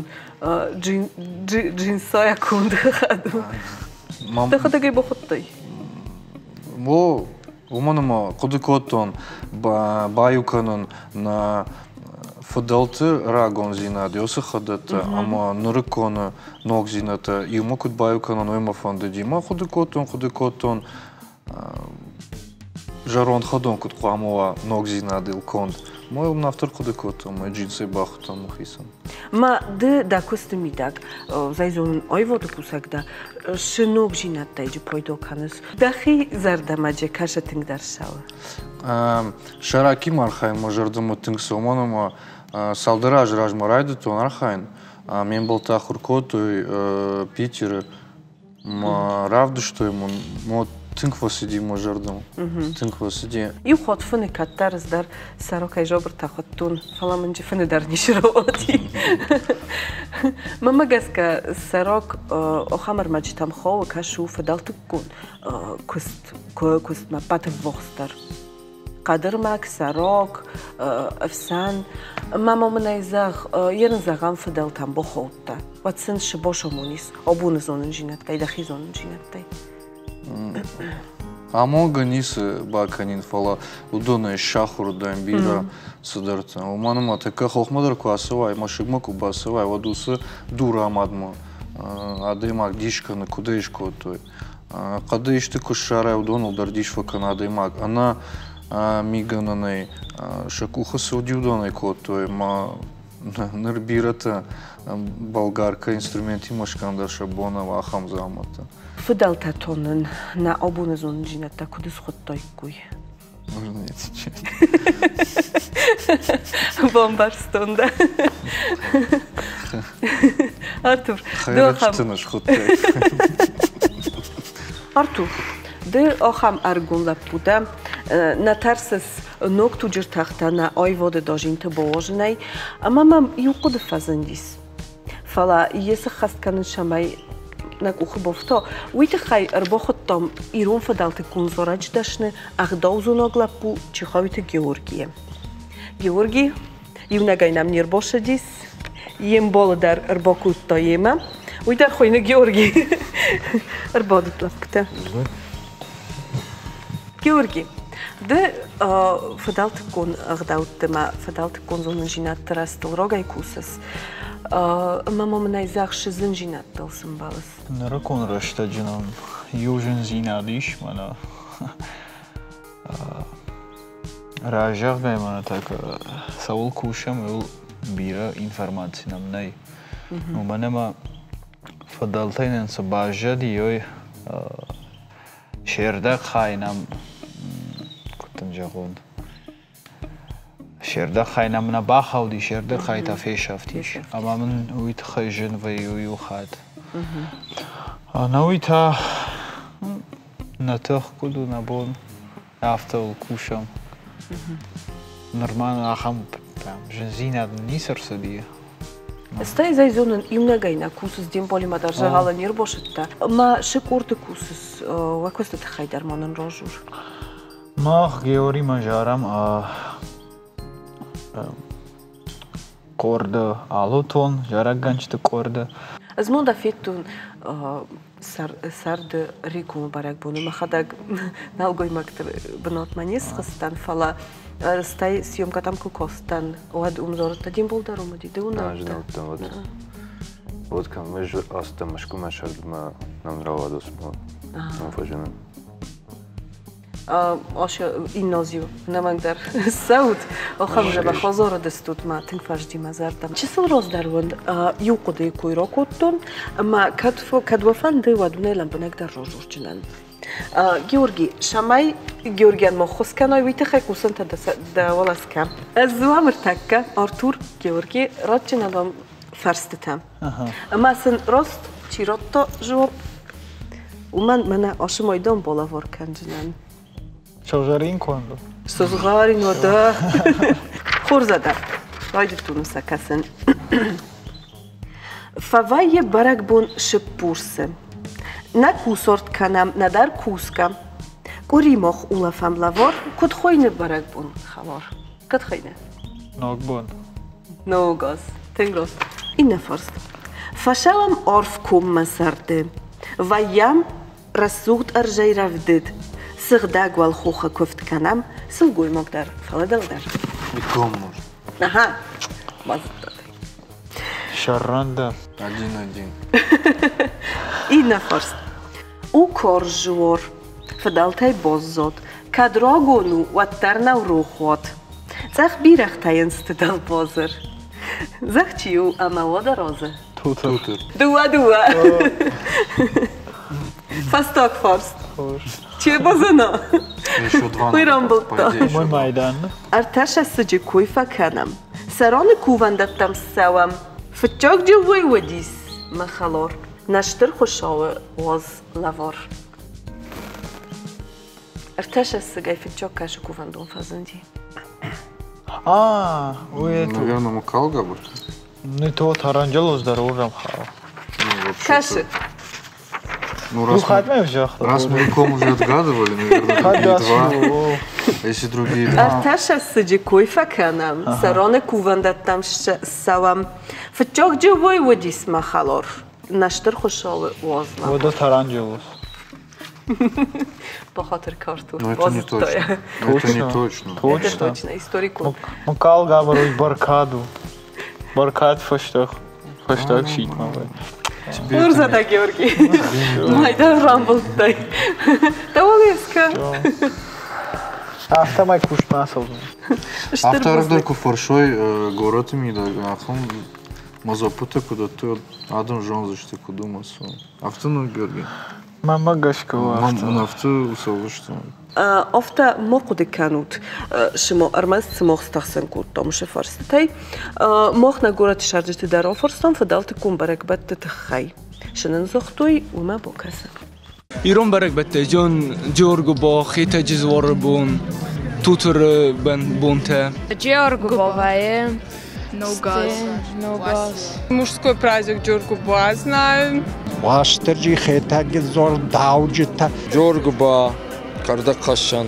A: джинсайӕ конд хӕдон. Дӕхӕдӕг ӕй бахуыдтай?
K: О, уымӕн ӕмӕ хъуыды кодтон баиу кӕнын нӕ фыдӕлты рагондзинад, уыцы хӕдӕттӕ ӕмӕ нырыкконы ногдзинӕдтӕ иумӕ куыд баиу кӕнон, уый мӕ фӕндыди. Мӕ хъуыды кодтон, хъуыды кодтон, зӕронд хӕдон куыд хъуамӕ уа ногдзинадыл конд. Мӕ уым афтӕ ӕрхъуыды кодтон, мӕ джинсӕй бахуыдтон мӕхицӕн.
A: Ма ды дӕ куысты мидӕг, зӕй зонын, аивады кусӕг дӕ, цы ногдзинӕдтӕй джы пайда кӕныс? Дӕхи зӕрдӕмӕ джы кӕсы тынгдӕр цӕуы?
K: Сӕракимӕ архайын мӕ зӕрдӕмӕ тынг цӕуы, уымӕн ӕмӕ цалдӕр азы размӕ райдыдтон архайын. Ме мбӕлттӕ ахуыр кодтой Питеры. Мӕ равдыстой мын, тынг фӕцыди мӕ зӕрдӕмӕ. Тынг фӕцыди.
A: Иу хатт фыны кӕддӕр ӕз дӕр сӕрокӕй жобыртӕ хуыдтон, фӕлӕ мын фыны дӕр ницы рауади. Мӕнмӕ гӕсгӕ сӕрок ахӕм ӕрмӕджытӕм хауы, кӕс у фыдӕлтыккон куыст, куыстмӕ ӕппӕты ввахсдӕр. Хъӕдырмӕг, сӕрок, ӕфсӕн. Ма мын ӕй зӕгъ, ерын зӕгъӕм фыдӕлтӕм бахаудта. Уӕд сын цы босомонис абоны зонындзинӕдтӕй, дӕхи зонындзинӕдтӕй?
K: Амонгӕ ницы бакӕнин, фӕлӕ уыдонӕй сахуыр дӕн бирӕ цыдӕртӕ. Уымӕн ӕмӕ тӕккӕ хохмӕ дӕр куы ацӕуай, мӕсыгмӕ куы бацӕуай, уӕд уыцы дурамадмӕ адӕймаг дис кӕны, куыд ӕй скодтой. Хъӕды исты куы ссарай, уыдоныл дӕр дис фӕкӕны адӕймаг. Ӕнӕ мигӕнӕнӕй сӕ къухы цы уыди, уыдонӕй кодтой. Ӕмӕ Ныр бирӕтӕ болгарка инструментимӕ скӕндӕр сӕ бон ахӕм дзаумӕттӕ.
A: Фыдӕлтӕ тонын нӕ абоны зонындзинӕдтӕ куыд схуыдтаиккой? Бамбӕрстон дӕ. Артур,
K: Хӕйрӕджыты схуыдтай.
A: Артур, ды ахӕм ӕрыгон лӕппу дӕ, нӕ тӕрсыс ног туджы ртӕхтӕ нӕ аивады дазинты бауазынӕй, ӕмӕ мӕм иу хъуыды фӕзындис. Фӕлӕ йе сыххӕст кӕнын цӕмӕй нӕ къухы бафта, уый тыххӕй ӕрбахуыдтам ирон фыдӕлтыккон зарӕджы дӕсны, ӕгъдаузонӕг лӕппу Чихауиты Георгийы. Георги иунӕгӕй нӕм не рбассыдис, йе мбалы дӕр ӕрбакодта йемӕ. Уый дӕр хуыйны Георги. Ӕрбадут лӕппутӕ. Георги, ды фыдӕлтыккон ӕгъдӕутты мӕ фыдӕлтыккон зонындзинӕдты рӕзтыл рагӕй кусыс. Ӕмӕ ма мын ӕй зӕгъ, цы зындзинӕдтыл сӕмбӕлыс?
L: Нырыккон рӕстӕджы нӕм иу зындзинад ис, мӕнӕ разӕгъгӕй мӕнӕ так цӕуыл кусӕм, уыл бирӕ информаци нӕм нӕй. Уымӕн ӕмӕ фыдӕлтӕй нын цы баззади, уый Се рдӕг хай нӕм, куыд дын зӕгъон, се рдӕг хай нӕм нӕ бахауди, се рдӕг хай та фесӕфтис. Ӕмӕ мын уый тыххӕй зын вӕййы иу хатт. Ӕнӕуый та нӕ тых куыд у нӕ бон, афтӕ ыл кусӕм. Нырма ахӕм зындзинад ницы ӕрцыди.
A: Стӕй зӕй зонын, иунӕгӕй нӕ кусыс, де мбалимӕ дӕр дзӕгъӕлы не рбасыдтӕ. Мӕ сы къорды кусыс, уӕ куысты тыххӕй дӕр ма нын разур.
L: Мах Георимӕ зарӕм къорды ӕлутон, зарӕггӕнджыты къорды.
A: Ӕз ма дӕ федтон сӕрды Рекомы бӕрӕгбоны. Мӕхӕдӕг нӕлгоймӕгты бынатмӕ не схызтӕн, фӕлӕ стӕй съемкӕтӕм куы кастӕн, уӕд уым зарыдта де мбал дӕр уым уыди, ды уым
E: Ӕз нӕ уыдтӕн уӕд. Уӕд кӕм ӕз ацыдтӕн Мӕскуымӕ сӕрдмӕ нӕм рауад уыцы бон. Ам фӕзынын.
A: Аше иннозиу нӕмӕнгдӕр ссӕут, ахӕм дзӕбӕх базарыдыстут мӕ тынг фӕзыди мӕ зӕрдӕм. Чысыл раздӕр уын иу хъуыдыйы кой ракодтон, ӕмӕ кӕд, кӕд уӕ фӕнды, уӕд уын ӕй лӕмбынӕгдӕр разурджынӕн. Георги, цӕмӕй Георгийӕн ма ххуыс кӕнай, уый тыххӕй хъусынтӕ дӕ уӕлӕ скӕ. Ӕз ныртӕккӕ Артур Георги ратджынӕн уӕм фӕрстытӕ. Ӕмӕ сын рост чи радта жуапп, уымӕн мӕнӕ ашы майдан балӕвар кӕнджынӕн.
L: Сыгъзӕрин конд у.
A: Сызгъӕрин уӕдӕ. Хорз адӕм, райдыдтон сӕ кӕсын. Фӕвӕййы бӕрӕгбон Сыппурсы. Нӕ кусорт кӕнӕм, нӕдӕр кусгӕ. Къуыри мах улӕфӕм лӕвар, куыд хуыйны бӕрӕгбон хӕлар? Куыд хуыйны?
L: Ногбон.
A: Ног аз. Тынг раст. Иннӕ фарст. Фӕсӕлӕм арф коммӕ сӕрды. Вӕййӕм рӕсугъд ӕрзӕй рӕвдыд. Сыгъдӕг уӕлхохы куывд кӕнӕм, сылгоймаг дӕр, фӕлӕ дӕлдӕр.
K: Гом может.
A: Ага, базыдтат.
L: Сӕрран дӕ.
K: Один-один.
A: Иннӕ фарст. У хорз уор, фыдӕлтӕй баззад. Кӕд рагон у, уӕддӕр нӕу рохуат. Цъӕх бирӕгътӕ йын сты дӕлбазыр. Зӕгъ, чи у ӕмӕ уӕдӕ розы?
L: Тутыр.
A: Дыууӕ-дыууӕ. Фӕстаг фарст. Чи базона? Уый рамбылдта.
L: Мой майдан.
A: Ӕртӕ сӕссыджы кой фӕкӕнӕм. Сӕроны кувӕндӕттӕм ссӕуӕм. Фыццаг дыууӕ уыдис, мӕ хӕлар. Нӕ стыр Хуыцауы уаз лӕвар. Ӕртӕ сӕссыгӕй фыццаг кӕсы кувӕндон фӕзынди.
L: А, уый это.
K: Наверное, Мукалгабр.
L: Не то Таранджелос дӕр уырдӕм хауы.
A: Кӕсы.
K: Ну, раз, мы, раз мы ком уже отгадывали, наверное, другие два. Если другие два.
A: Ӕртӕ сӕссыджы кой фӕкӕнӕм, сӕроны кувӕндӕттӕм ссӕуӕм. Фыццаг джыуой уыдис мӕ хӕлар. Нӕ стыр Хуыцауы уазлӕ.
L: Уӕдӕ Таранджелос.
A: Бахатыр карту.
K: Но это не точно. Но это не точно.
L: Точно.
A: Это точно. Историку.
L: Мукалгабр уый бӕркад у. Бӕркад фӕстаг фӕстаг сидтмӕ вӕййы.
A: Мурзада Георгий. Майдан рамбылдтай. Дӕуыл ескӕ.
L: Афтӕмӕй куыстмӕ ацӕудзынӕ.
K: Афтӕ арӕхдӕр куы фӕрсой горӕты мидӕг, ахӕм мазоппытӕ куы дӕттой, уӕд адӕм зондзысты, куыд у мӕ цы. Афтӕ нӕ, Георги?
L: Мӕнмӕ гӕсгӕ у афтӕ.
K: Мӕн афтӕ цӕудзысты.
A: Афтӕ ма хъуыды кӕнут, сымо ӕрмӕст сымах стӕхсӕн кодтам уыцы фарстытӕй. Мах нӕ горӕты цӕрджыты дӕр афарстам фыдӕлтыккон бӕрӕгбӕтты тыххӕй. Цы нын загътой, уымӕ бакӕсӕм.
M: Ирон бӕрӕгбӕттӕ Джоргуыбо, Хетӕджы дзуары бон, Тутыры бонтӕ.
D: Джеоргуыбовайы.
H: Ногаз. Ногаз. Мужской праздник Джоргуба знаю.
N: Уастырджи, Хетӕджы дзуар, дауджытӕ.
O: Джоргуба, кӕрдӕгхӕссӕн,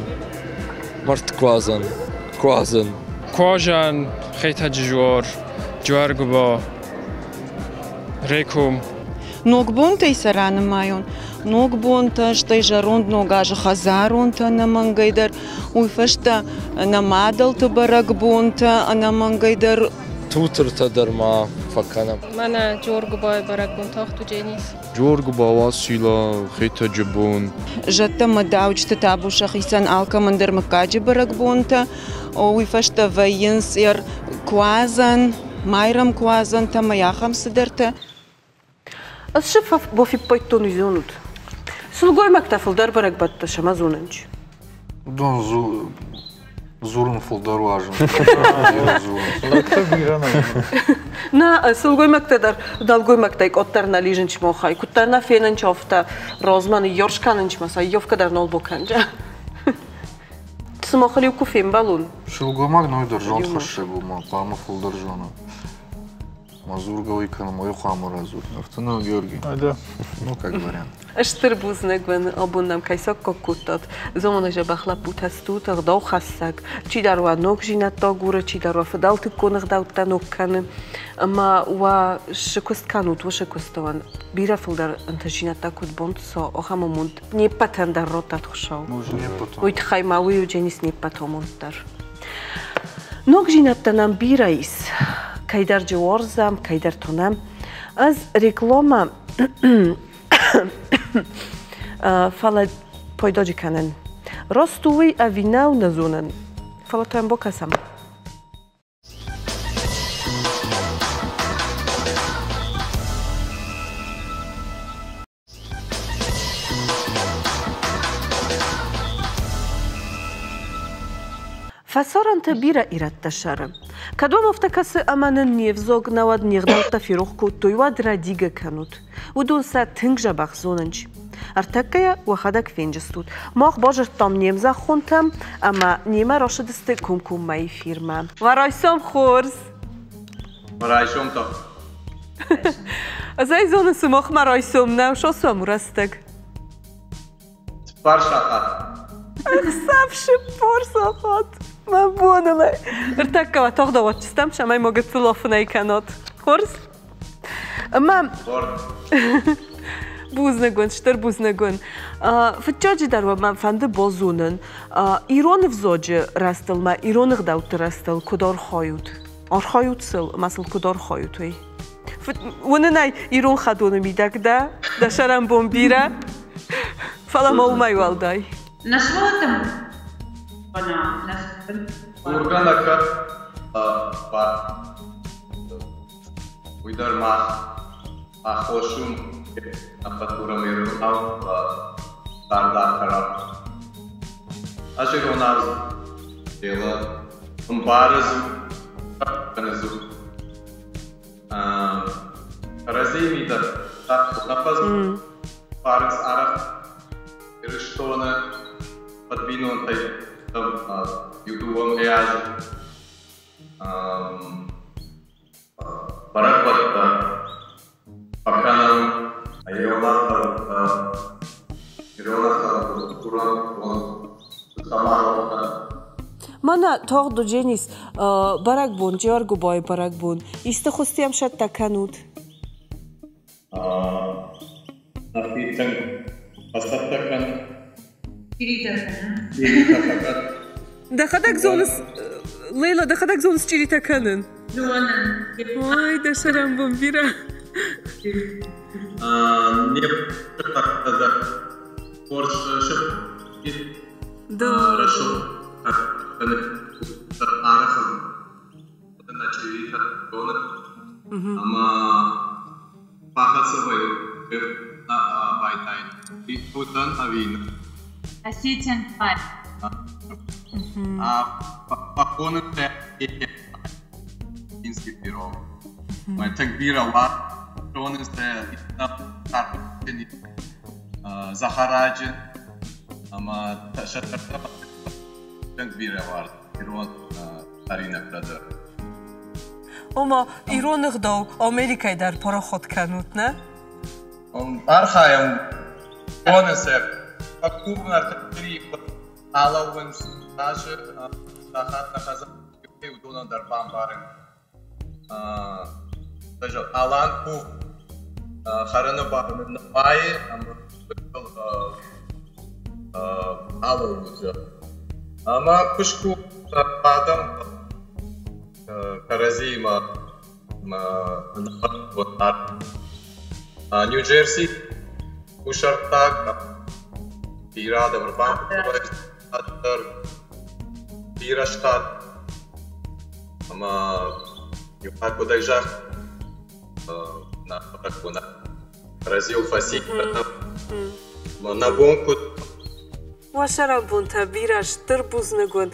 O: мӕрдткуадзӕн, куадзӕн.
P: Куазӕн, Хетӕджы дзуар, Джуаргуыба, Реком.
Q: Ногбонтӕй сӕ ранымайон. Ногбонтӕ, стӕй зӕронд ног азы хӕдзаронтӕ ӕнӕмӕнгӕй дӕр, уый фӕстӕ нӕ мадӕлты бӕрӕгбонтӕ ӕнӕмӕнгӕй дӕр.
O: Тутыртӕ дӕр ма фӕкӕнӕм.
D: Мӕнӕ Джоргуыбайы бӕрӕгбон тагъд уыдзӕнис.
K: Джоргуыба, Уацилла, Хетӕджы бон.
Q: Зӕдтӕ мӕ дауджыты табу сӕхицӕн алкӕмӕн дӕр мыггаджы бӕрӕгбонтӕ. Уый фӕстӕ вӕййынц ӕркуадзӕн, майрӕмкуадзӕнтӕ ӕмӕ ахӕм цыдӕртӕ.
A: Ӕз цы бафиппайдтон, уый зонут? Сылгоймӕгтӕ фылдӕр бӕрӕгбӕттӕ сӕмӕ зонынч.
K: Уыдон дзурын фылдӕр уарзынц.
L: Лӕгтӕ бирӕ нӕ
A: Нӕ, сылгоймӕгтӕ дӕр нӕлгоймӕгтӕй къоддӕр нӕ лизынч мохӕй. Куыддӕр нӕ фенынч, афтӕ розмӕ ныййорс кӕнынч мӕ сӕ йовкӕ дӕр нал бокӕнджа. Сымахыл-иу куы фембӕлон.
K: Сылгоймаг ноджыдӕр зондхӕссӕг у, ма хъуамӕ фылдӕр зона. Ма дзургӕ уый кӕнӕм, уый хъуамӕ радзур. Афтӕ нӕ, Георгий?
L: Да.
K: Ну, как вариант.
A: Стыр бузныг уын, абон нӕм кӕй саккаг кодтат. Зоны дзӕбӕх лӕппутӕ стут, ӕгъдаухӕссӕг. Чидӕр уӕ ногдзинӕдтӕ агуры, чидӕр уӕ фыдӕлтыккон ӕгъдӕуттӕ ног кӕны. Ӕмӕ уӕ цы куыст кӕнут, уыцы куысты уӕн бирӕ фылдӕр ӕнтыстдзинӕдтӕ куыд бонтсо, ахӕм амонд не ппӕтӕн дӕр раттӕд Хуыцау. Уый тыххӕй ма уый уыдзӕнис не ппӕт амонд дӕр. Ногдзинӕдтӕ нӕм бирӕ ис. Кӕйдӕр джы уарзӕм, кӕйдӕр тонӕм. Ӕз рекламӕ фӕлӕ пайдаджы кӕнын. Раст у уый ӕви нӕу, нӕ зонын. Фӕлӕ та йӕм бакӕсӕм. Фӕсарӕнты бирӕ ирӕттӕ сӕры. Кӕд уӕм афтӕ кӕсы ӕмӕ нын не взаг науӕд не гъдӕуттӕ ферох кодтой, уӕд рӕдигӕ кӕнут. Уыдон сӕ тынг дзӕбӕх зонынц. Ӕртӕккӕйӕ уӕхӕдӕг фенджыстут. Мах базыдтам не мзӕххонтӕм ӕмӕ немӕ рацыдысты комкоммӕ эфирмӕ. Уӕ райсом хорз!
R: Райсом та.
A: Ӕз ӕй зонын, сымахмӕ райсом нӕу, сосӕм рӕстӕг.
R: 4 сахат.
A: Ӕхсӕв 40 сахат. Мӕ боныл ӕй. Ӕртӕккӕ уӕ тагъд ауадздзыстӕм, цӕмӕй ма гыццыл афынӕй кӕнат. Хорз? Ӕмӕ бузныг уын, стыр бузныг уын. Фыццаджы дӕр уӕ мӕ фӕнды базонын, ирон ӕвзаджы рӕзтыл ма ирон ӕгъдӕутты рӕзтыл куыд архайут? Архайут сыл ӕмӕ сыл куыд архайут, уый? Уынын ӕй ирон хӕдоны мидӕг дӕ, дӕ сӕрӕнбон бирӕ, фӕлӕ ма уымӕй уӕлдай.
R: Дзургӕ нӕ кӕд уый дӕр мах аххос у ӕппӕт дурӕм иронау цард ахӕрӕм. Ӕз иронау дело ӕмбары кӕны дзур. Кӕрӕдзийы мидӕг нӕ фӕзмарынц арӕх Ирыстоны фӕдбинонтӕй иу-дыууӕ азы бӕрӕгбӕттӕ фӕкӕнӕм ирон ӕгъдӕуттӕ, ирон ӕгъдӕуттыл курӕм
A: Мӕнӕ тагъд уыдзӕнис бӕрӕгбон, Джиуӕргуыбайы бӕрӕгбон. Исты хуызтӕм сӕттӕ кӕнут?
R: Нӕхи тынг фӕцӕттӕ кӕн.
H: Чъиритӕ кӕнын.
R: Чъиритӕ фӕкӕн.
A: Дӕхӕдӕг зоныс, Лейла, дӕхӕдӕг зоныс чъиритӕ кӕнын?
H: Зонын.
A: Ой, дӕ сӕрӕнбон бирӕ.
R: Не дӕр хорз
A: Да.
R: Рӕсугъд. Арӕх нӕ чъиритӕ доны ӕмӕ бахӕццӕ вӕййы байдайын. Уыдзӕн ӕви нӕ?
S: Осетин pie.
R: Фӕхонынц ӕй осетинский пирог. Мӕ тынг бирӕ уарзонынц Захараджы ӕмӕ сӕ тынг бирӕ уарзынц ирон хӕринӕгтӕ дӕр.
A: Ома, ирон ӕгъдау Америкӕйы дӕр парахат кӕнут, нӕ?
R: Архайӕм боны сӕр. Фӕкувын ӕртӕ алӕууынц азы сахат нӕ хӕдзары уыдонӕн дӕр бамбарын. Алан кув хӕрыны бар нымайы ӕмӕ алӕууыд. Ӕмӕ куы скуывта адӕм кӕрӕдзиимӕ Нью-Джерси кусӕрттаг бирӕ адӕм ӕрбамбырд дӕр бирӕ штат ӕмӕ иу хатт куыдӕй загъта нӕ кӕрӕдзийыл фӕци нӕ бон куыд.
A: Уӕ сӕрӕнбонтӕ бирӕ стыр бузныг уын.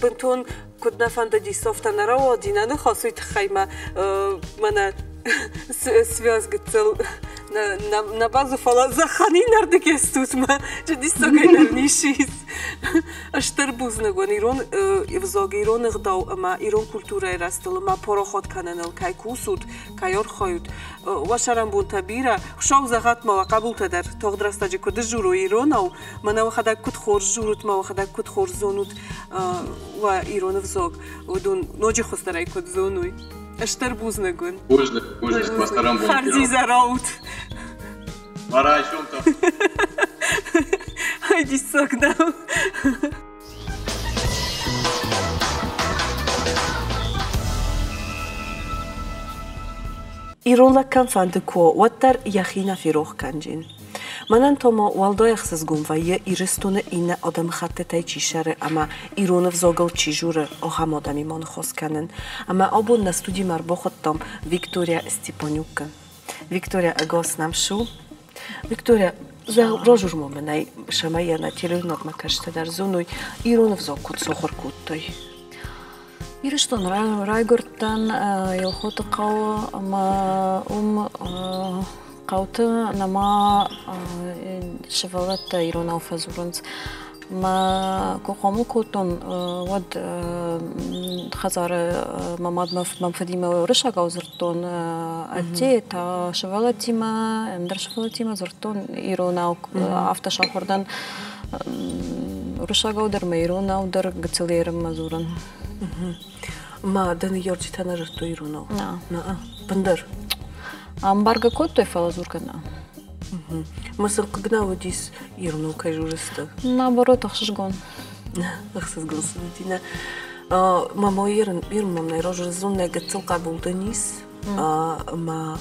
A: Бынтон куыд нӕ фӕндыди, софтӕ нӕ рауади нӕ ныхас, уый тыххӕй мӕ мӕнӕ связь гыццыл нӕ базу, фӕлӕ зӕххӕн иннӕрдыгӕй стут мӕ диссагӕй дӕр ницы ис. Стыр бузныг уын ирон ӕвзаг, ирон ӕгъдау ӕмӕ ирон культурӕйы рӕзтыл ӕмӕ парахат кӕныныл кӕй кусут, кӕй архайут. Уӕ сӕрӕнбонтӕ бирӕ. Хуыцау зӕгъӕт ма уӕ хъӕбултӕ дӕр тагъд рӕстӕджы куыд сдзурой иронау, мӕнӕ уӕхӕдӕг куыд хорз дзурут, мӕ уӕхӕдӕг куыд хорз зонут уӕ ирон ӕвзаг, уыдон ноджы хуыздӕрӕй куыд зоной. Стыр бузныг уын.
R: Бузныг, бузныг, мӕ сӕрӕнбон.
A: Хӕрзизӕраут.
R: Мӕ райсомтӕ.
A: Ай диссаг нӕу. Ирон лӕг кӕмфӕнды куы уа, уӕддӕр йӕхи нӕ ферох кӕнджын. Мӕнӕн та ма уӕлдай ӕхсызгон вӕййы Ирыстоны иннӕ адӕмыхӕттытӕй чи сӕры ӕмӕ ирон ӕвзагыл чи дзуры, ахӕм адӕмимӕ ныхас кӕнын. Ӕмӕ абон нӕ студимӕ ӕрбахуыдтам Виктория Степанюкы. Виктория, ӕгас нӕм ссу. Виктория, разур ма мӕнӕй, цӕмӕй йӕ нӕ телеуынадмӕ кӕсгӕ дӕр зоной, ирон ӕвзаг куыд сахуыр кодтой.
T: Ирыстоны райгуырдтӕн Елхоты хъӕуы ӕмӕ уым хъӕуты нӕма сывӕллӕттӕ иронау фӕдзурынц. Мӕ куы хъомыл кодтон, уӕд хӕдзары мӕ мад мӕ фыдимӕ уырыссагау дзырдтон, ӕдде та сывӕллӕттимӕ, ӕндӕр сывӕллӕттимӕ дзырдтон иронау. Афтӕ сахуыр дӕн уырыссагау дӕр мӕ иронау дӕр гыццыл ерынмӕ дзурын.
A: Ма дӕ ныййарджытӕ нӕ зыдтой иронау?
T: Нӕ.
A: Нӕ. Бындӕр?
T: Ӕмбаргӕ кодтой, фӕлӕ дзургӕ нӕ.
A: Мӕ сын хъыг нӕ уыдис иронау кӕй дзурыс ты?
T: Наоборот, ӕхсызгон.
A: Ӕхсызгон сын уыди, нӕ. Мама ерын, ерын мӕм нӕ разы нӕ гыццыл хъӕбул дын ис, ӕмӕ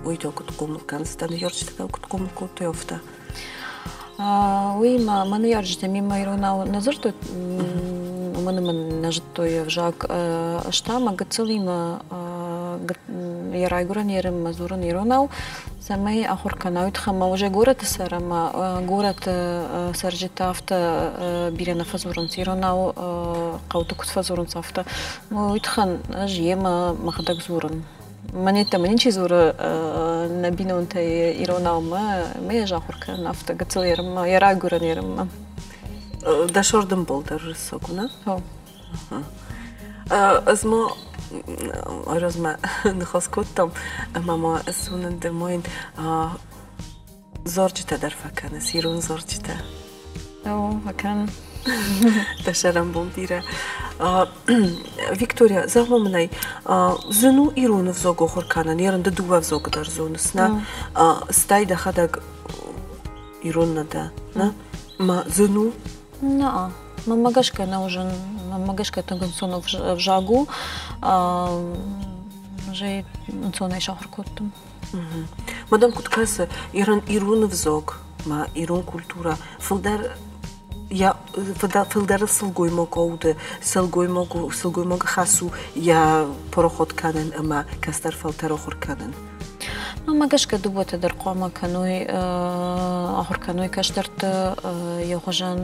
A: уый та куыд хъомыл кӕныс, дӕ ныййарджытӕ та куыд хъомыл кодтой, афтӕ?
T: Уый мӕ ныййарджытӕ мемӕ иронау нӕ дзырдтой, уымӕн ӕмӕ нӕ зыдтой ӕвзаг. Ӕз та мӕ гыццылимӕ йӕ райгуырӕн ерынмӕ дзурын иронау, цӕмӕй ахуыр кӕна, уый тыххӕй ӕмӕ уже горӕты цӕр ӕмӕ горӕты цӕрджытӕ афтӕ бирӕ нӕ фӕдзурынц иронау, хъӕуты куыд фӕдзурынц, афтӕ. Уый тыххӕн ӕз йемӕ мӕхӕдӕг дзурын. Мӕн йеддӕмӕ ничи дзуры нӕ бинонтӕй иронау мӕ ӕз ахуыр кӕнын афтӕ гыццыл ерынмӕ, йӕ райгуырӕн ерынмӕ.
A: Дӕ сӕрдынбол дӕр рыссаг у, нӕ? Ӕз ма размӕ ныхас кодтам ӕмӕ ма ӕз уынын дӕ ма йын зарджытӕ дӕр фӕкӕныс, ирон зарджытӕ.
T: О, фӕкӕнын.
A: Дӕ сӕрӕнбон бирӕ. Виктория, зӕгъ-ма мын ӕй, зын у ирон ӕвзаг ахуыр кӕнын? Ерын ды дыууӕ ӕвзагы дӕр зоныс, нӕ? Стӕй дӕхӕдӕг ирон нӕ дӕ, нӕ? Ма зын у?
T: Нӕ, мӕнмӕ гӕсгӕ нӕу зын. Мӕнмӕ гӕсгӕ тынг ӕнцон ӕвзаг у. Ӕз ӕнцонӕй сахуыр кодтон.
A: Мадам куыд кӕсы, ирон ӕвзаг ма ирон культурӕ фылдӕр Йӕ фылдӕр сылгоймаг ауды, сылгоймаг сылгоймагы хӕс у йӕ пароход кӕнын ӕмӕ кӕстӕр фӕлтӕр ахуыр кӕнын.
T: Мӕнмӕ гӕсгӕ дыууӕтӕ дӕр хъуамӕ кӕной, ахуыр кӕной кӕстӕрты йӕ хуызӕн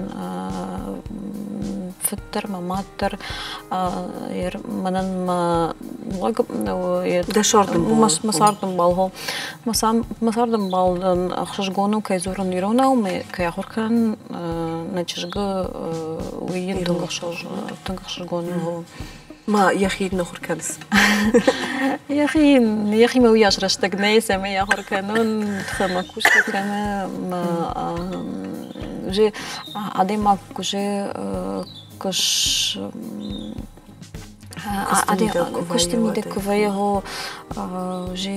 T: фыд дӕр мӕ мад дӕр. Мӕнӕн мӕ лӕг
A: Дӕ цардӕмбал.
T: Мӕ цардӕмбал, гъо. Мӕ цардӕмбал ӕхсызгон у, кӕй дзурын иронау, кӕй ахуыр кӕнын нӕ чызгы, уый йын тынг ӕхсызгон у.
A: Ма йӕхи ныхуыр кӕныс?
T: Йӕхи йӕхимӕ уыйас рӕстӕг нӕй, цӕмӕй ахуыр кӕнон, тыхӕмӕ кусгӕ кӕны. Ма уже адӕймаг уже куыс куысты мидӕг куы вӕййы, гъо, уже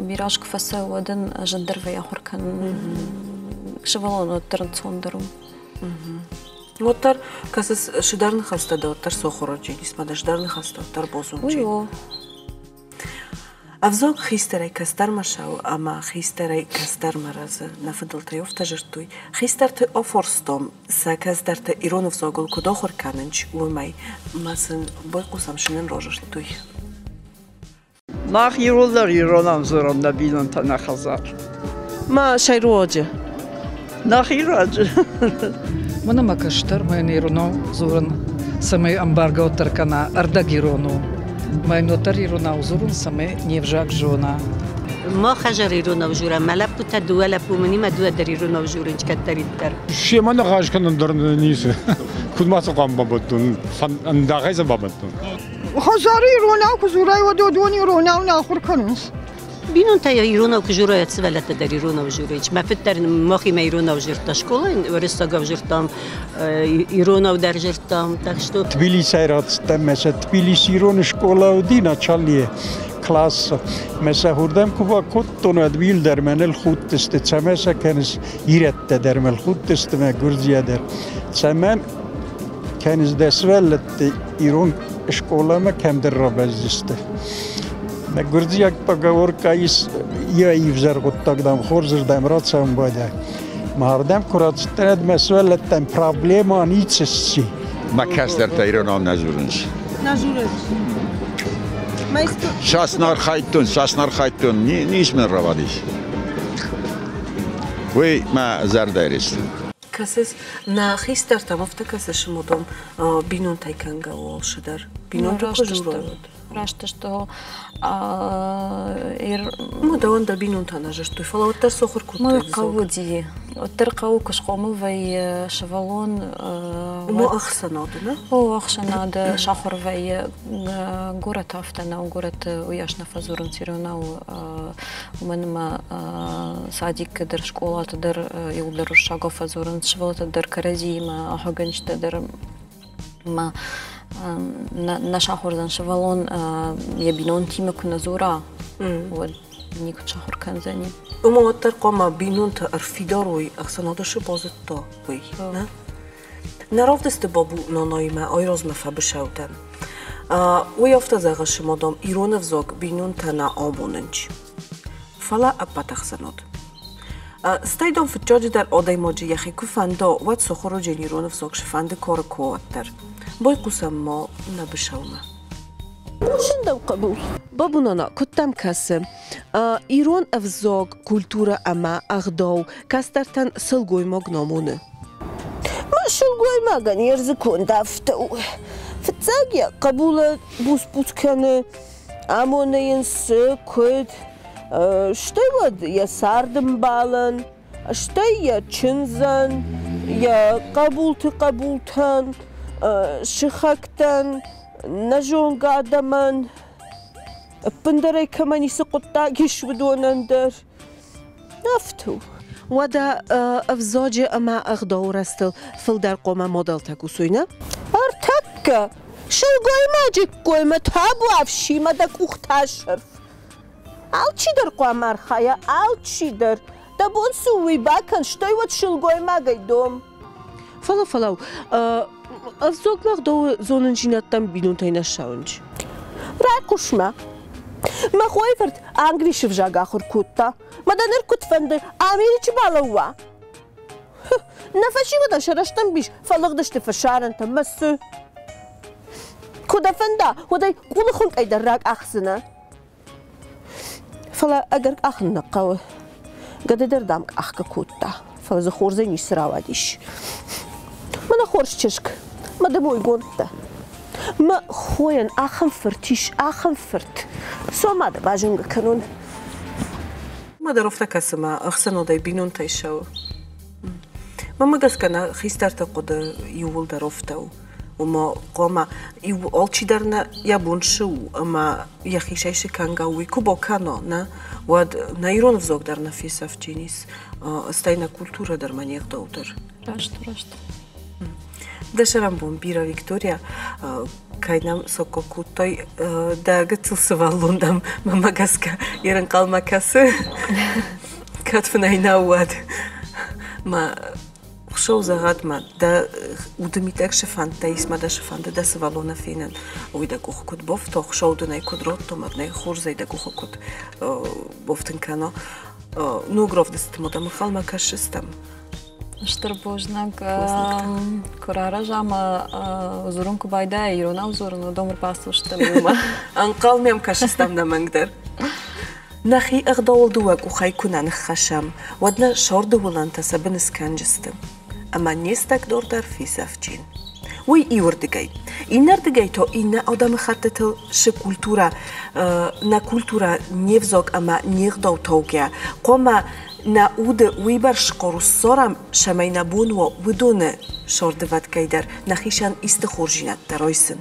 T: бирӕ куы фӕцӕуы, уӕд ын зындӕр вӕййы ахуыр кӕнын. Сывӕллон уӕддӕр ӕнцондӕр у.
A: Уӕддӕр кӕсыс сыдӕр ныхӕстӕ дӕ уӕддӕр сохорӕджы исмӕ дӕ сыдӕр ныхӕстӕ уӕддӕр бозонджын.
T: Уый у.
A: Ӕвзонг хистӕрӕй кӕстӕрмӕ сау ӕмӕ хистӕрӕй кӕстӕрмӕ рӕзы. Нӕ фыдӕлтӕй афтӕ зыдтой. Хистӕрты офорстом сӕ кӕстӕрты ирон ӕвзагыл куыд ахуыр кӕнынц, уымӕй ма сын байхъусӕм сынын разырдтой.
I: Мах иууылдӕр иронау дзурӕм нӕ бинонтӕ нӕ хӕдзар.
A: Ма сӕйруаджы?
I: Нӕхи руаджы.
U: Мӕнӕ мӕ кӕстӕр мӕн иронау дзурын, цӕмӕй ӕмбаргӕ уӕддӕр кӕна, ӕрдӕг ирон у. Мӕн уӕддӕр иронау дзурын, цӕмӕй не взаг зона.
V: Ма хӕзар иронау дзурӕм, мӕ лӕппутӕ дыууӕ лӕппу мынимӕ дыууӕ дӕр иронау дзурынц кӕддӕриддӕр.
W: Семӕ ныхас кӕнын дӕр ницы. Куыд ма цы хъуамӕ бабӕттон? Ӕндахӕй цы бабӕттон?
G: Хӕдзары иронау куы дзурай, уӕд уыдон иронау нӕ ахуыр кӕнынц.
V: Бинонтӕ иронау куы дзурой, сывӕллӕттӕ дӕр иронау дзурынц. Мӕ фыд дӕр махимӕ иронау дзырдта скъолайы, уырыссагау дзырдтам, иронау дӕр дзырдтам. Так что...
N: Тбилисӕй рацыдтӕн, мӕ сӕ Тбилисы ирон скъола уыди начальные классы. Мӕ сӕ уырдӕм куы бакодтон, уӕд уил дӕр мӕныл худтысты, цӕмӕ сӕ кӕныс, ирӕттӕ дӕр мыл худтысты, мӕ гуырдзиа дӕр. Цӕмӕн кӕныс дӕ сывӕллӕтты ирон скъоламӕ кӕмдӕр рабӕззысты. Мӕ гуырдзиаг поговорка ис йӕ ивзӕр хъуыддаг, дам, хорзырдӕм рацӕуын байдайы. Мардӕм куы рацыдтӕн, мӕ сывӕллӕттӕн проблема ницы сси.
X: Мӕ кӕстӕртӕ иронау нӕ дзурынц.
A: Нӕ дзурынц.
X: Цас нӕ архайдтон, цас нӕ архайдтон, ницы мын рауадис. Уый мӕ зӕрдӕйы рис.
A: Кӕсыс, нӕ хистӕртӕм афтӕ кӕсыс, уыдон бинонтӕй кӕнгӕ у алцыдӕр. Бинонтӕ куы дзурой, уӕд.
T: Раст сты.
A: Ну, дӕуӕн дӕ бинонтӕ нӕ зыдтой, фӕлӕ уӕддӕр сохуыр кодтой.
T: Мой хъӕуы уыди. Уӕддӕр хъӕуы куы схъомыл вӕййы сывӕллон.
A: Ну, ӕхсӕнады, нӕ?
T: О, ӕхсӕнады сахуыр вӕййы. Горӕты афтӕ нӕу, горӕты уыйас нӕ фӕдзурынц иронау. Уымӕн ӕмӕ садикы дӕр, скъолаты дӕр иуылдӕр уырыссагау фӕдзурынц, сывӕллӕттӕ дӕр кӕрӕдзиимӕ, ахуыргӕнджытӕ дӕр ӕмӕ нӕ сахуыр уыдзӕн сывӕллон йӕ бинонтимӕ куы нӕ дзура, уӕд никуыд сахуыр кӕндзӕни.
A: Уымӕ уӕддӕр хъуамӕ бинонтӕ ӕрфидар уой, ӕхсӕнады цы базыдта, уый. Нӕ? Нӕ равдысты Бабу Нанаимӕ айразмӕ фӕбысӕу дӕн. Уый афтӕ зӕгъы, мадам, ирон ӕвзаг бинонтӕ нӕ амонынч, фӕлӕ ӕппӕт ӕхсӕнад. Стӕй, дам, фыццаджыдӕр адӕймаджы йӕхи куы фӕнда, уӕд сохороджын ирон ӕвзаг сфӕнды кары куы уӕддӕр. Байхъусӕм ма нӕ бысӕумӕ. Хъусын дӕу, хъӕбул. Бабу-нана, куыд дӕм кӕсы, ирон ӕвзаг, культурӕ ӕмӕ ӕгъдау кӕстӕртӕн сылгоймаг намоны?
Y: Мӕ сылгоймагӕн йе рдзы конд афтӕ у. Фыццаг йӕ хъӕбулы буц-буц кӕны, амоны йын цы, куыд, стӕй уӕд йӕ цардӕмбалӕн, стӕй йӕ чындзӕн, йӕ хъӕбулты хъӕбултӕн, сыхӕгтӕн, нӕ зонгӕ адӕмӕн, ӕппындӕр ӕй кӕмӕ ницы хъуыддаг ис, уыдонӕн дӕр. Афтӕ у.
A: Уӕдӕ ӕвзаджы ӕмӕ ӕгъдауы рӕзтыл фылдӕр хъуамӕ модӕлтӕ кусой, нӕ?
Y: Ӕртӕккӕ сылгоймаджы ккоймӕ табуафсимӕ дӕ къухтӕ сӕрф. Алчидӕр хъуамӕ архайа, алчидӕр. Дӕ бон цы у, уый бакӕн, стӕй уӕд сылгоймагӕй дом.
A: Фӕлӕ фӕлӕу, ӕвзагмӕ ӕгъдауы зонындзинӕдтӕм бинонтӕй нӕ ссӕуынц.
Y: Райхъус-ма. Мӕ хойы фырт англисы взаг ахуыр кодта. Мӕ дӕ ныр куыд фӕнды, Америчы балӕууа? Нӕ фӕсивӕдӕн сӕ рӕстӕмбис фӕлыгъдысты фӕсарӕнтӕм мӕ цы? Куы дӕ фӕнда, уӕд ӕй къулы хуынкъӕй дӕр ракъахдзынӕ. Фӕлӕ ӕгӕр къахын нӕ хъӕуы. Гӕды дӕр, дам, къахгӕ кодта, фӕлӕ дзы хорзӕй ницы рауадис. Мӕнӕ хорз чызг, мӕ ды мойгонд дӕ. Мӕ хойӕн ахӕм фырт ис, ахӕм фырт. Цом ма дӕ базонгӕ кӕнон.
A: Мӕ дӕр афтӕ кӕсы мӕ ӕхсӕнадӕй бинонтӕй ссӕуы. Мӕнмӕ гӕсгӕ нӕ хистӕрты хъуыды иууылдӕр афтӕ у. Ома хъуамӕ иу алчидӕр нӕ йӕ бон цы у ӕмӕ йӕхицӕй цы кӕнгӕ у, уый куы бакӕна, нӕ, уӕд нӕ ирон ӕвзаг дӕр нӕ фесӕфтинис, стӕй нӕ культурӕ дӕр ма не гъдау дӕр.
T: Раст, раст.
A: Дӕ сӕрӕнбон бирӕ, Виктория, кӕй нӕм сокко кодтай, дӕ гыццыл сывӕллон дӕм мӕнмӕ гӕсгӕ йе рӕнхъӕлмӕ кӕсы, кӕд фынӕй нӕу, уӕд. Мӕ Хуыцау зӕгъӕд ма, дӕ уды мидӕг цы фӕндтӕ ис ма дӕ цы фӕнды дӕ сывӕллоны фенын, уый дӕ къухы куыд бофта, Хуыцау дын ӕй куыд радта, ма дын ӕй хорзӕй дӕ къухы куыд бофтын кӕна. Ног равдыстмӕ дӕм ӕнхъӕлмӕ кӕсдзыстӕм.
T: Стыр бузныг. Куы рарӕза ӕмӕ дзурын куы байдайа, иронау дзурын, уыдон ӕрбацыдыстӕм иумӕ.
A: Ӕнхъӕл мӕм кӕсыстӕм нӕмӕнгдӕр. Нӕхи ӕгъдауыл дыууӕ къухӕй куы нӕ ныххӕссӕм, уӕд нӕ сорды уылӕнтӕ сӕ быны скӕнджысты, ӕмӕ не стӕгдор дӕр фесӕфджин. Уый иуырдыгӕй. Иннӕрдыгӕй то иннӕ адӕмыхӕттытыл цы культурӕ, нӕ культурӕ не взаг ӕмӕ не гъдау таугӕ, хъуамӕ нӕ уды уыйбӕрц хъару ссарӕм, цӕмӕй нӕ бон уа уыдоны сордывӕткӕй дӕр нӕхицӕн исты хорздзинӕдтӕ райсын.